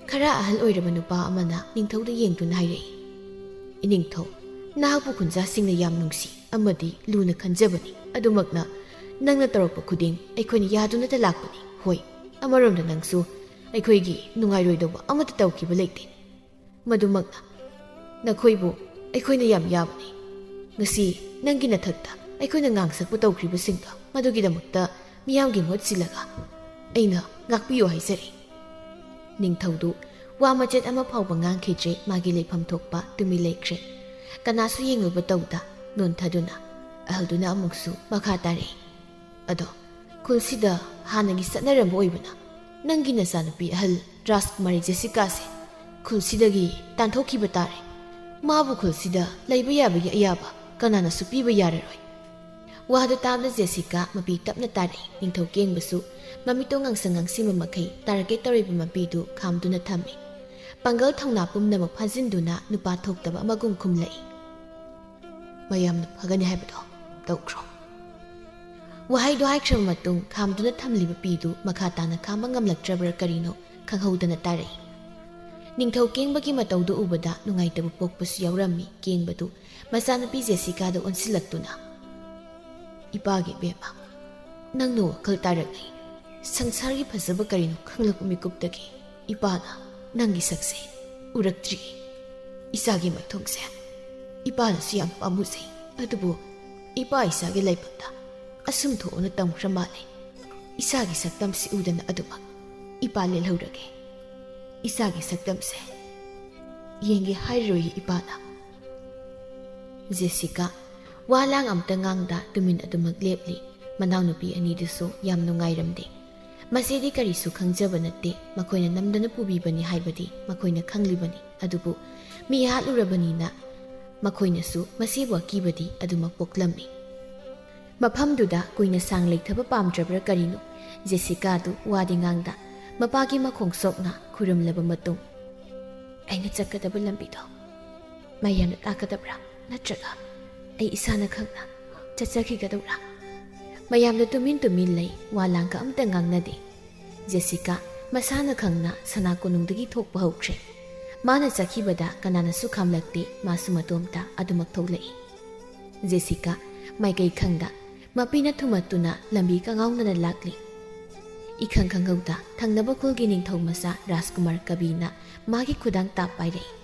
ꯈꯔ ꯑꯍꯜ ꯑꯣꯏꯔꯕ ꯅꯨꯄꯥ ꯑꯃꯅ ꯅꯤꯡꯊꯧꯗ ꯌꯦꯡꯗꯨꯅ ꯍꯥꯏꯔꯛꯏ, "ꯏꯅꯤꯡꯊꯧ, ꯅꯍꯥꯛꯄꯨ ꯈꯨꯟꯖꯥꯁꯤꯡꯅ ꯌꯥꯝ ꯅꯨꯡꯁꯤ ꯑꯃꯗꯤ ꯂꯨꯅ ꯈꯟꯖꯕꯅꯤ꯫ ꯑꯗꯨꯃꯛꯅ ꯅꯪꯅ ꯇꯧꯔꯛꯄ ꯈꯨꯗꯤꯡ ꯑꯩꯈꯣꯏꯅ ꯌꯥꯗꯨꯅꯇ ꯂꯥꯛꯄꯅꯤ꯫ ꯍꯣꯏ, ꯑꯃꯔꯣꯝꯗ ꯅꯪꯁꯨ ꯑꯩꯈꯣꯏꯒꯤ ꯅꯨꯡꯉꯥꯏꯔꯣꯏꯗꯧꯕ ꯑꯃꯠꯇ ꯇꯧꯈꯤꯕ ꯂꯩꯇꯦ꯫ ꯃꯗꯨꯃꯛꯅ ꯅꯈꯣꯏꯕꯨ ꯑꯩꯈꯣꯏꯅ ꯌꯥꯝ ꯌꯥꯕꯅꯤ꯫ ꯉꯁꯤ ꯅꯪꯒꯤ ꯅꯊꯛꯇ ꯑꯩꯈꯣꯏꯅ ꯉꯥꯡꯁꯛꯄ ꯇꯧꯈ꯭ꯔꯤꯕꯁꯤꯡꯗꯣ, ꯃꯗꯨꯒꯤꯗꯃꯛꯇ ꯃꯤꯌꯥꯝꯒꯤ ꯃꯍꯨꯠ ꯁꯤꯜꯂꯒ ꯑꯩꯅ ꯉꯥꯛꯄꯤꯌꯨ ꯍꯥꯏꯖꯔꯤ꯫" ꯅꯤꯡꯊꯧꯗꯨ ꯋꯥ ꯃꯆꯦꯠ ꯑꯃ ꯐꯥꯎꯕ ꯉꯥꯡꯈꯤꯗ꯭ꯔꯦ꯫ ꯃꯥꯒꯤ ꯂꯩꯐꯝ ꯊꯣꯛꯄ ꯇꯨꯃꯤꯟ ꯂꯩꯈ꯭ꯔꯦ꯫ ꯀꯅꯥꯁꯨ ꯌꯦꯡꯂꯨꯕ ꯇꯧꯗ ꯅꯣꯟꯊꯗꯨꯅ ꯑꯍꯜꯗꯨꯅ ꯑꯃꯨꯛꯁꯨ ꯃꯈꯥ ꯇꯥꯔꯛꯏ, "ꯑꯗꯣ ꯈꯨꯜꯁꯤꯗ ꯍꯥꯟꯅꯒꯤ ꯆꯠꯅꯔꯝꯕ ꯑꯣꯏꯕꯅ ꯅꯪꯒꯤ ꯅꯆꯥꯅꯨꯄꯤ ꯑꯍꯜ ꯔꯥꯖꯀꯨꯃꯥꯔꯤ ꯖꯦꯁꯤꯀꯥꯁꯦ ꯈꯨꯜꯁꯤꯗꯒꯤ ꯇꯥꯟꯊꯣꯛꯈꯤꯕ ꯇꯥꯔꯦ꯫ ꯃꯥꯕꯨ ꯈꯨꯜꯁꯤꯗ ꯂꯩꯕ ꯌꯥꯕꯒꯤ ꯑꯌꯥꯕ ꯀꯅꯥꯅꯁꯨ ꯄꯤꯕ ꯌꯥꯔꯔꯣꯏ꯫" ꯋꯥꯗꯨ ꯇꯥꯕꯗ ꯖꯦꯁꯤꯀꯥ ꯃꯄꯤ ꯇꯞꯅ ꯇꯥꯔꯛꯏ꯫ ꯅꯤꯡꯊꯧ ꯀꯦꯡꯕꯁꯨ ꯃꯃꯤꯠꯇꯣ ꯉꯥꯡꯁꯪ ꯉꯥꯡꯁꯤꯟꯕ ꯃꯈꯩ ꯇꯥꯔꯛꯀꯦ ꯇꯧꯔꯤꯕ ꯃꯄꯤꯗꯨ ꯈꯥꯝꯗꯨꯅ ꯊꯝꯃꯤ꯫ ꯄꯥꯡꯒꯜ ꯊꯧꯅꯥ ꯄꯨꯝꯅꯃꯛ ꯐꯥꯖꯤꯟꯗꯨꯅ ꯅꯨꯄꯥ ꯊꯣꯛꯇꯕ ꯑꯃꯒꯨꯝ ꯈꯨꯝꯂꯛꯏ, "ꯃꯌꯥꯝꯅ ꯐꯒꯅꯤ ꯍꯥꯏꯕꯗꯣ ꯇꯧꯈ꯭ꯔꯣ꯫" ꯋꯥꯍꯩꯗꯨ ꯍꯥꯏꯈ꯭ꯔꯕ ꯃꯇꯨꯡ ꯈꯥꯝꯗꯨꯅ ꯊꯝꯂꯤꯕ ꯄꯤꯗꯨ ꯃꯈꯥ ꯇꯥꯅ ꯈꯥꯝꯕ ꯉꯝꯂꯛꯇ꯭ꯔꯕ꯭ꯔꯥ ꯀꯔꯤꯅꯣ ꯈꯪꯍꯧꯗꯅ ꯇꯥꯔꯛꯏ꯫ ꯅꯤꯡꯊꯧ ꯀꯦꯡꯕꯒꯤ ꯃꯇꯧꯗꯨ ꯎꯕꯗ ꯅꯨꯡꯉꯥꯏꯇꯕ ꯄꯣꯛꯄꯁꯨ ꯌꯥꯎꯔꯝꯃꯤ꯫ ꯀꯦꯡꯕꯗꯨ ꯃꯆꯥꯅꯨꯄꯤ ꯖꯦꯁꯤꯀꯥꯗ ꯑꯣꯟꯁꯤꯜꯂꯛꯇꯨꯅ, "ꯏꯄꯥꯒꯤ ꯏꯕꯦꯝꯃ, ꯅꯪꯅ ꯋꯥꯈꯜ ꯇꯥꯔꯛꯂꯤ꯫ ꯁꯪꯁꯥꯔꯒꯤ ꯐꯖꯕ ꯀꯔꯤꯅꯣ ꯈꯪꯂꯛꯄ ꯃꯤꯀꯨꯞꯇꯒꯤ ꯏꯄꯥꯅ ꯅꯪꯒꯤ ꯁꯛꯁꯦ ꯎꯔꯛꯇ꯭ꯔꯤ꯫ ꯏꯆꯥꯒꯤ ꯃꯥꯏꯊꯣꯡꯁꯦ ꯏꯄꯥꯅꯁꯨ ꯌꯥꯝ ꯄꯥꯝꯃꯨꯖꯩ꯫ ꯑꯗꯨꯕꯨ ꯏꯄꯥ ꯏꯆꯥꯒꯤ ꯂꯥꯏꯕꯛꯇ ꯑꯁꯨꯝ ꯊꯣꯛꯑꯅ ꯇꯝꯈ꯭ꯔ ꯃꯥꯜꯂꯦ꯫ ꯏꯆꯥꯒꯤ ꯁꯛꯇꯝꯁꯤ ꯎꯗꯅ ꯑꯗꯨꯃꯛ ꯏꯄꯥ ꯂꯦꯜꯍꯧꯔꯒꯦ꯫ ꯏꯆꯥꯒꯤ ꯁꯛꯇꯝꯁꯦ ꯌꯦꯡꯒꯦ ꯍꯥꯏꯔꯔꯣꯏ ꯏꯄꯥꯅ꯫" ꯖꯦꯁꯤꯀꯥ ꯋꯥ ꯂꯥꯡ ꯑꯝꯇ ꯉꯥꯡꯗ ꯇꯨꯃꯤꯟ ꯑꯗꯨꯃꯛ ꯂꯦꯞꯂꯤ꯫ ꯃꯅꯥꯎꯅꯨꯄꯤ ꯑꯅꯤꯗꯨꯁꯨ ꯌꯥꯝ ꯅꯨꯡꯉꯥꯏꯔꯝꯗꯦ꯫ ꯃꯆꯦꯗꯤ ꯀꯔꯤꯁꯨ ꯈꯪꯖꯕ ꯅꯠꯇꯦ꯫ ꯃꯈꯣꯏꯅ ꯅꯝꯗꯅ ꯄꯨꯕꯤꯕꯅꯤ ꯍꯥꯏꯕꯗꯤ ꯃꯈꯣꯏꯅ ꯈꯪꯂꯤꯕꯅꯤ꯫ ꯑꯗꯨꯕꯨ ꯃꯤ ꯍꯥꯠꯂꯨꯔꯕꯅꯤꯅ ꯃꯈꯣꯏꯅꯁꯨ ꯃꯆꯦꯕꯨ ꯑꯀꯤꯕꯗꯤ ꯑꯗꯨꯃꯛ ꯄꯣꯛꯂꯝꯃꯤ꯫ ꯃꯐꯝꯗꯨꯗ ꯀꯨꯏꯅ ꯁꯥꯡ ꯂꯩꯊꯕ ꯄꯥꯝꯗ꯭ꯔꯕ꯭ꯔꯥ ꯀꯔꯤꯅꯣ, ꯖꯦꯁꯤꯀꯥꯗꯨ ꯋꯥꯗꯤ ꯉꯥꯡꯗ ꯃꯄꯥꯒꯤ ꯃꯈꯣꯡ ꯁꯣꯛꯅ ꯈꯨꯔꯨꯝꯂꯕ ꯃꯇꯨꯡ, "ꯑꯩꯅ ꯆꯠꯀꯗꯕ ꯂꯝꯕꯤꯗꯣ ꯃꯌꯥꯝꯅ ꯇꯥꯛꯀꯗꯕ꯭ꯔꯥ, ꯅꯠꯇ꯭ꯔꯒ ꯑꯩ ꯏꯁꯥꯅ ꯈꯪꯅ ꯆꯠꯆꯈꯤꯒꯗꯧꯔꯥ?" ꯃꯌꯥꯝꯗ ꯇꯨꯃꯤꯟ ꯇꯨꯃꯤꯟ ꯂꯩ, ꯋꯥ ꯂꯥꯡꯒ ꯑꯝꯇ ꯉꯥꯡꯅꯗꯦ꯫ ꯖꯦꯁꯤꯀꯥ ꯃꯁꯥꯅ ꯈꯪꯅ ꯁꯅꯥ ꯀꯣꯅꯨꯡꯗꯒꯤ ꯊꯣꯛꯄ ꯍꯧꯈ꯭ꯔꯦ꯫ ꯃꯥꯅ ꯆꯠꯈꯤꯕꯗ ꯀꯅꯥꯅꯁꯨ ꯈꯥꯝꯂꯛꯇꯦ, ꯃꯥꯁꯨ ꯃꯇꯣꯝꯇ ꯑꯗꯨꯃꯛ ꯊꯣꯛꯂꯛꯏ꯫ ꯖꯦꯁꯤꯀꯥ ꯃꯥꯏꯀꯩ ꯈꯪꯗ ꯃꯄꯤꯅ ꯊꯨꯝꯃꯠꯇꯨꯅ ꯂꯝꯕꯤ ꯀꯉꯥꯎꯅꯅ ꯂꯥꯛꯂꯤ꯫ ꯏꯈꯪ ꯈꯪꯍꯧꯗ ꯊꯪꯅꯕ ꯈꯨꯜꯒꯤ ꯅꯤꯡꯊꯧ ꯃꯆꯥ ꯔꯥꯖꯀꯨꯃꯥꯔ ꯀꯕꯤꯅ ꯃꯥꯒꯤ ꯈꯨꯗꯥꯡ ꯇꯥꯞ ꯄꯥꯏꯔꯛꯏ꯫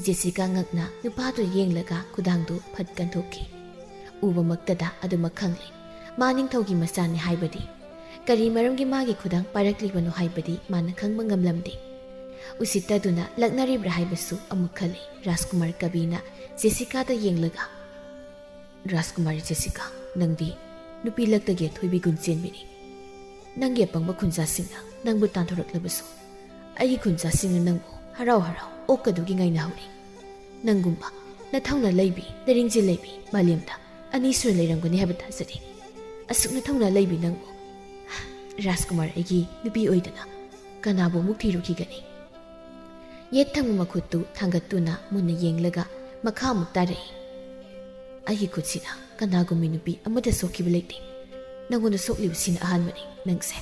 ꯖꯦꯁꯤꯀꯥ ꯉꯛꯅ ꯅꯨꯄꯥꯗꯨ ꯌꯦꯡꯂꯒ ꯈꯨꯗꯥꯡꯗꯨ ꯐꯠ ꯀꯟꯊꯣꯛꯈꯤ꯫ ꯎꯕꯃꯛꯇꯗ ꯑꯗꯨꯃꯛ ꯈꯪꯂꯦ꯫ ꯃꯥ ꯅꯤꯡꯊꯧꯒꯤ ꯃꯆꯥꯅꯤ ꯍꯥꯏꯕꯗꯤ, ꯀꯔꯤ ꯃꯔꯝꯒꯤ ꯃꯥꯒꯤ ꯈꯨꯗꯥꯡ ꯄꯥꯏꯔꯛꯂꯤꯕꯅꯣ ꯍꯥꯏꯕꯗꯤ ꯃꯥꯅ ꯈꯪꯕ ꯉꯝꯂꯝꯗꯦ꯫ ꯎꯁꯤꯠꯇꯗꯨꯅ ꯂꯛꯅꯔꯤꯕ꯭ꯔꯥ ꯍꯥꯏꯕꯁꯨ ꯑꯃꯨꯛ ꯈꯜꯂꯤ꯫ ꯔꯥꯖꯀꯨꯃꯥꯔ ꯀꯕꯤꯅ ꯖꯦꯁꯤꯀꯥꯗ ꯌꯦꯡꯂꯒ, "ꯔꯥꯖꯀꯨꯃꯥꯔꯤ ꯖꯦꯁꯤꯀꯥ, ꯅꯪꯗꯤ ꯅꯨꯄꯤ ꯂꯛꯇꯒꯤ ꯑꯊꯣꯏꯕꯤ ꯒꯨꯟ ꯆꯦꯟꯕꯤꯅꯤ꯫ ꯅꯪꯒꯤ ꯑꯄꯪꯕ ꯈꯨꯟꯖꯥꯁꯤꯡꯅ ꯅꯪꯕꯨ ꯇꯥꯟꯊꯣꯔꯛꯂꯕꯁꯨ, ꯑꯩꯒꯤ ꯈꯨꯟꯖꯥꯁꯤꯡꯅ ꯅꯪꯕꯨ ꯍꯔꯥꯎ ꯍꯔꯥꯎ ꯑꯣꯛꯀꯗꯨꯒꯤ ꯉꯥꯏꯅꯍꯧꯔꯤ꯫ ꯅꯪꯒꯨꯝꯕ ꯅꯊꯧꯅ ꯂꯩꯕꯤ, ꯂꯩꯔꯤꯡꯖꯦꯜ ꯂꯩꯕꯤ ꯃꯥꯂꯦꯝꯗ ꯑꯅꯤ ꯁꯨꯅ ꯂꯩꯔꯝꯒꯅꯤ ꯍꯥꯏꯕ ꯊꯥꯖꯗꯦ꯫ ꯑꯁꯨꯛ ꯅꯊꯧꯅ ꯂꯩꯕꯤ ꯅꯪꯕꯨ ꯔꯥꯖꯀꯨꯃꯥꯔ ꯑꯩꯒꯤ ꯅꯨꯄꯤ ꯑꯣꯏꯗꯅ ꯀꯅꯥꯕꯨ ꯑꯃꯨꯛ ꯊꯤꯔꯨꯈꯤꯒꯅꯤ?" ꯌꯦꯠ ꯊꯪꯕ ꯃꯈꯨꯠꯇꯨ ꯊꯥꯡꯒꯠꯇꯨꯅ ꯃꯨꯟꯅ ꯌꯦꯡꯂꯒ ꯃꯈꯥ ꯑꯃꯨꯛ ꯇꯥꯔꯛꯏ꯫ "ꯑꯩꯒꯤ ꯈꯨꯠꯁꯤꯅ ꯀꯅꯥꯒꯨꯝꯕꯤ ꯅꯨꯄꯤ ꯑꯃꯗ ꯁꯣꯛꯈꯤꯕ ꯂꯩꯇꯦ꯫ ꯅꯪꯉꯣꯟꯗ ꯁꯣꯛꯂꯤꯕꯁꯤꯅ ꯑꯍꯥꯟꯕꯅꯤ꯫ ꯅꯪꯁꯦ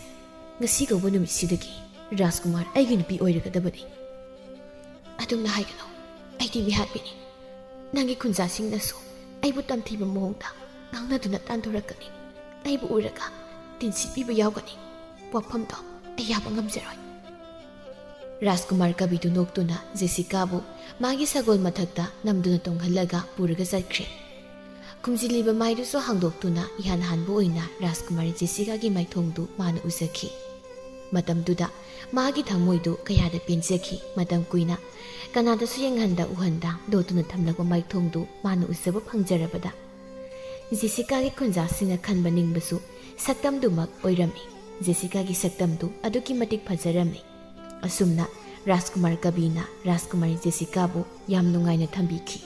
ꯉꯁꯤ ꯀꯧꯕ ꯅꯨꯃꯤꯠꯁꯤꯗꯒꯤ ꯔꯥꯖꯀꯨꯃꯥꯔ ꯑꯩꯒꯤ ꯅꯨꯄꯤ ꯑꯣꯏꯔꯒꯗꯕꯅꯤ꯫" "ꯑꯗꯨꯝꯅ ꯍꯥꯏꯒꯅꯨ꯫ ꯑꯩꯗꯤ ꯃꯤꯍꯥꯠꯄꯤꯅꯤ꯫ ꯅꯪꯒꯤ ꯈꯨꯟꯖꯥꯁꯤꯡꯅꯁꯨ ꯑꯩꯕꯨ ꯇꯝꯊꯤꯕ ꯃꯑꯣꯡꯗ ꯉꯥꯡꯅꯗꯨꯅ ꯇꯥꯟꯊꯣꯔꯛꯀꯅꯤ꯫ ꯑꯩꯕꯨ ꯎꯔꯒ ꯇꯤꯟꯁꯤꯠꯄꯤꯕ ꯌꯥꯎꯒꯅꯤ꯫ ꯋꯥꯐꯝꯗꯣ ꯑꯩ ꯌꯥꯕ ꯉꯝꯖꯔꯣꯏ꯫" ꯔꯥꯖꯀꯨꯃꯥꯔ ꯀꯕꯤꯗꯨ ꯅꯣꯛꯇꯨꯅ ꯖꯦꯁꯤꯀꯥꯕꯨ ꯃꯥꯒꯤ ꯁꯒꯣꯜ ꯃꯊꯛꯇ ꯅꯝꯗꯨꯅ ꯇꯣꯡꯍꯜꯂꯒ ꯄꯨꯔꯒ ꯆꯠꯈ꯭ꯔꯦ꯫ ꯈꯨꯝꯖꯤꯜꯂꯤꯕ ꯃꯥꯏꯗꯨꯁꯨ ꯍꯥꯡꯗꯣꯛꯇꯨꯅ ꯏꯍꯥꯟ ꯍꯥꯟꯕ ꯑꯣꯏꯅ ꯔꯥꯖꯀꯨꯃꯥꯔꯤ ꯖꯦꯁꯤꯀꯥꯒꯤ ꯃꯥꯏꯊꯣꯡꯗꯨ ꯃꯥꯅ ꯎꯖꯈꯤ꯫ ꯃꯇꯝꯗꯨꯗ ꯃꯥꯒꯤ ꯊꯃꯣꯏꯗꯨ ꯀꯌꯥꯗ ꯄꯦꯟꯖꯈꯤ꯫ ꯃꯇꯝ ꯀꯨꯏꯅ ꯀꯅꯥꯗꯁꯨ ꯌꯦꯡꯍꯟꯗ ꯎꯍꯟꯗ ꯂꯣꯠꯇꯨꯅ ꯊꯝꯂꯛꯄ ꯃꯥꯏꯊꯣꯡꯗꯨ ꯃꯥꯅ ꯎꯖꯕ ꯐꯪꯖꯔꯕꯗ, ꯖꯦꯁꯤꯀꯥꯒꯤ ꯈꯨꯟꯖꯥꯁꯤꯡꯅ ꯈꯟꯕ ꯅꯤꯡꯕꯁꯨ ꯁꯛꯇꯝꯗꯨꯃꯛ ꯑꯣꯏꯔꯝꯃꯤ꯫ ꯖꯦꯁꯤꯀꯥꯒꯤ ꯁꯛꯇꯝꯗꯨ ꯑꯗꯨꯛꯀꯤ ꯃꯇꯤꯛ ꯐꯖꯔꯝꯃꯤ꯫ ꯑꯁꯨꯝꯅ ꯔꯥꯖꯀꯨꯃꯥꯔ ꯀꯕꯤꯅ ꯔꯥꯖꯀꯨꯃꯥꯔꯤ ꯖꯦꯁꯤꯀꯥꯕꯨ ꯌꯥꯝ ꯅꯨꯡꯉꯥꯏꯅ ꯊꯝꯕꯤꯈꯤ꯫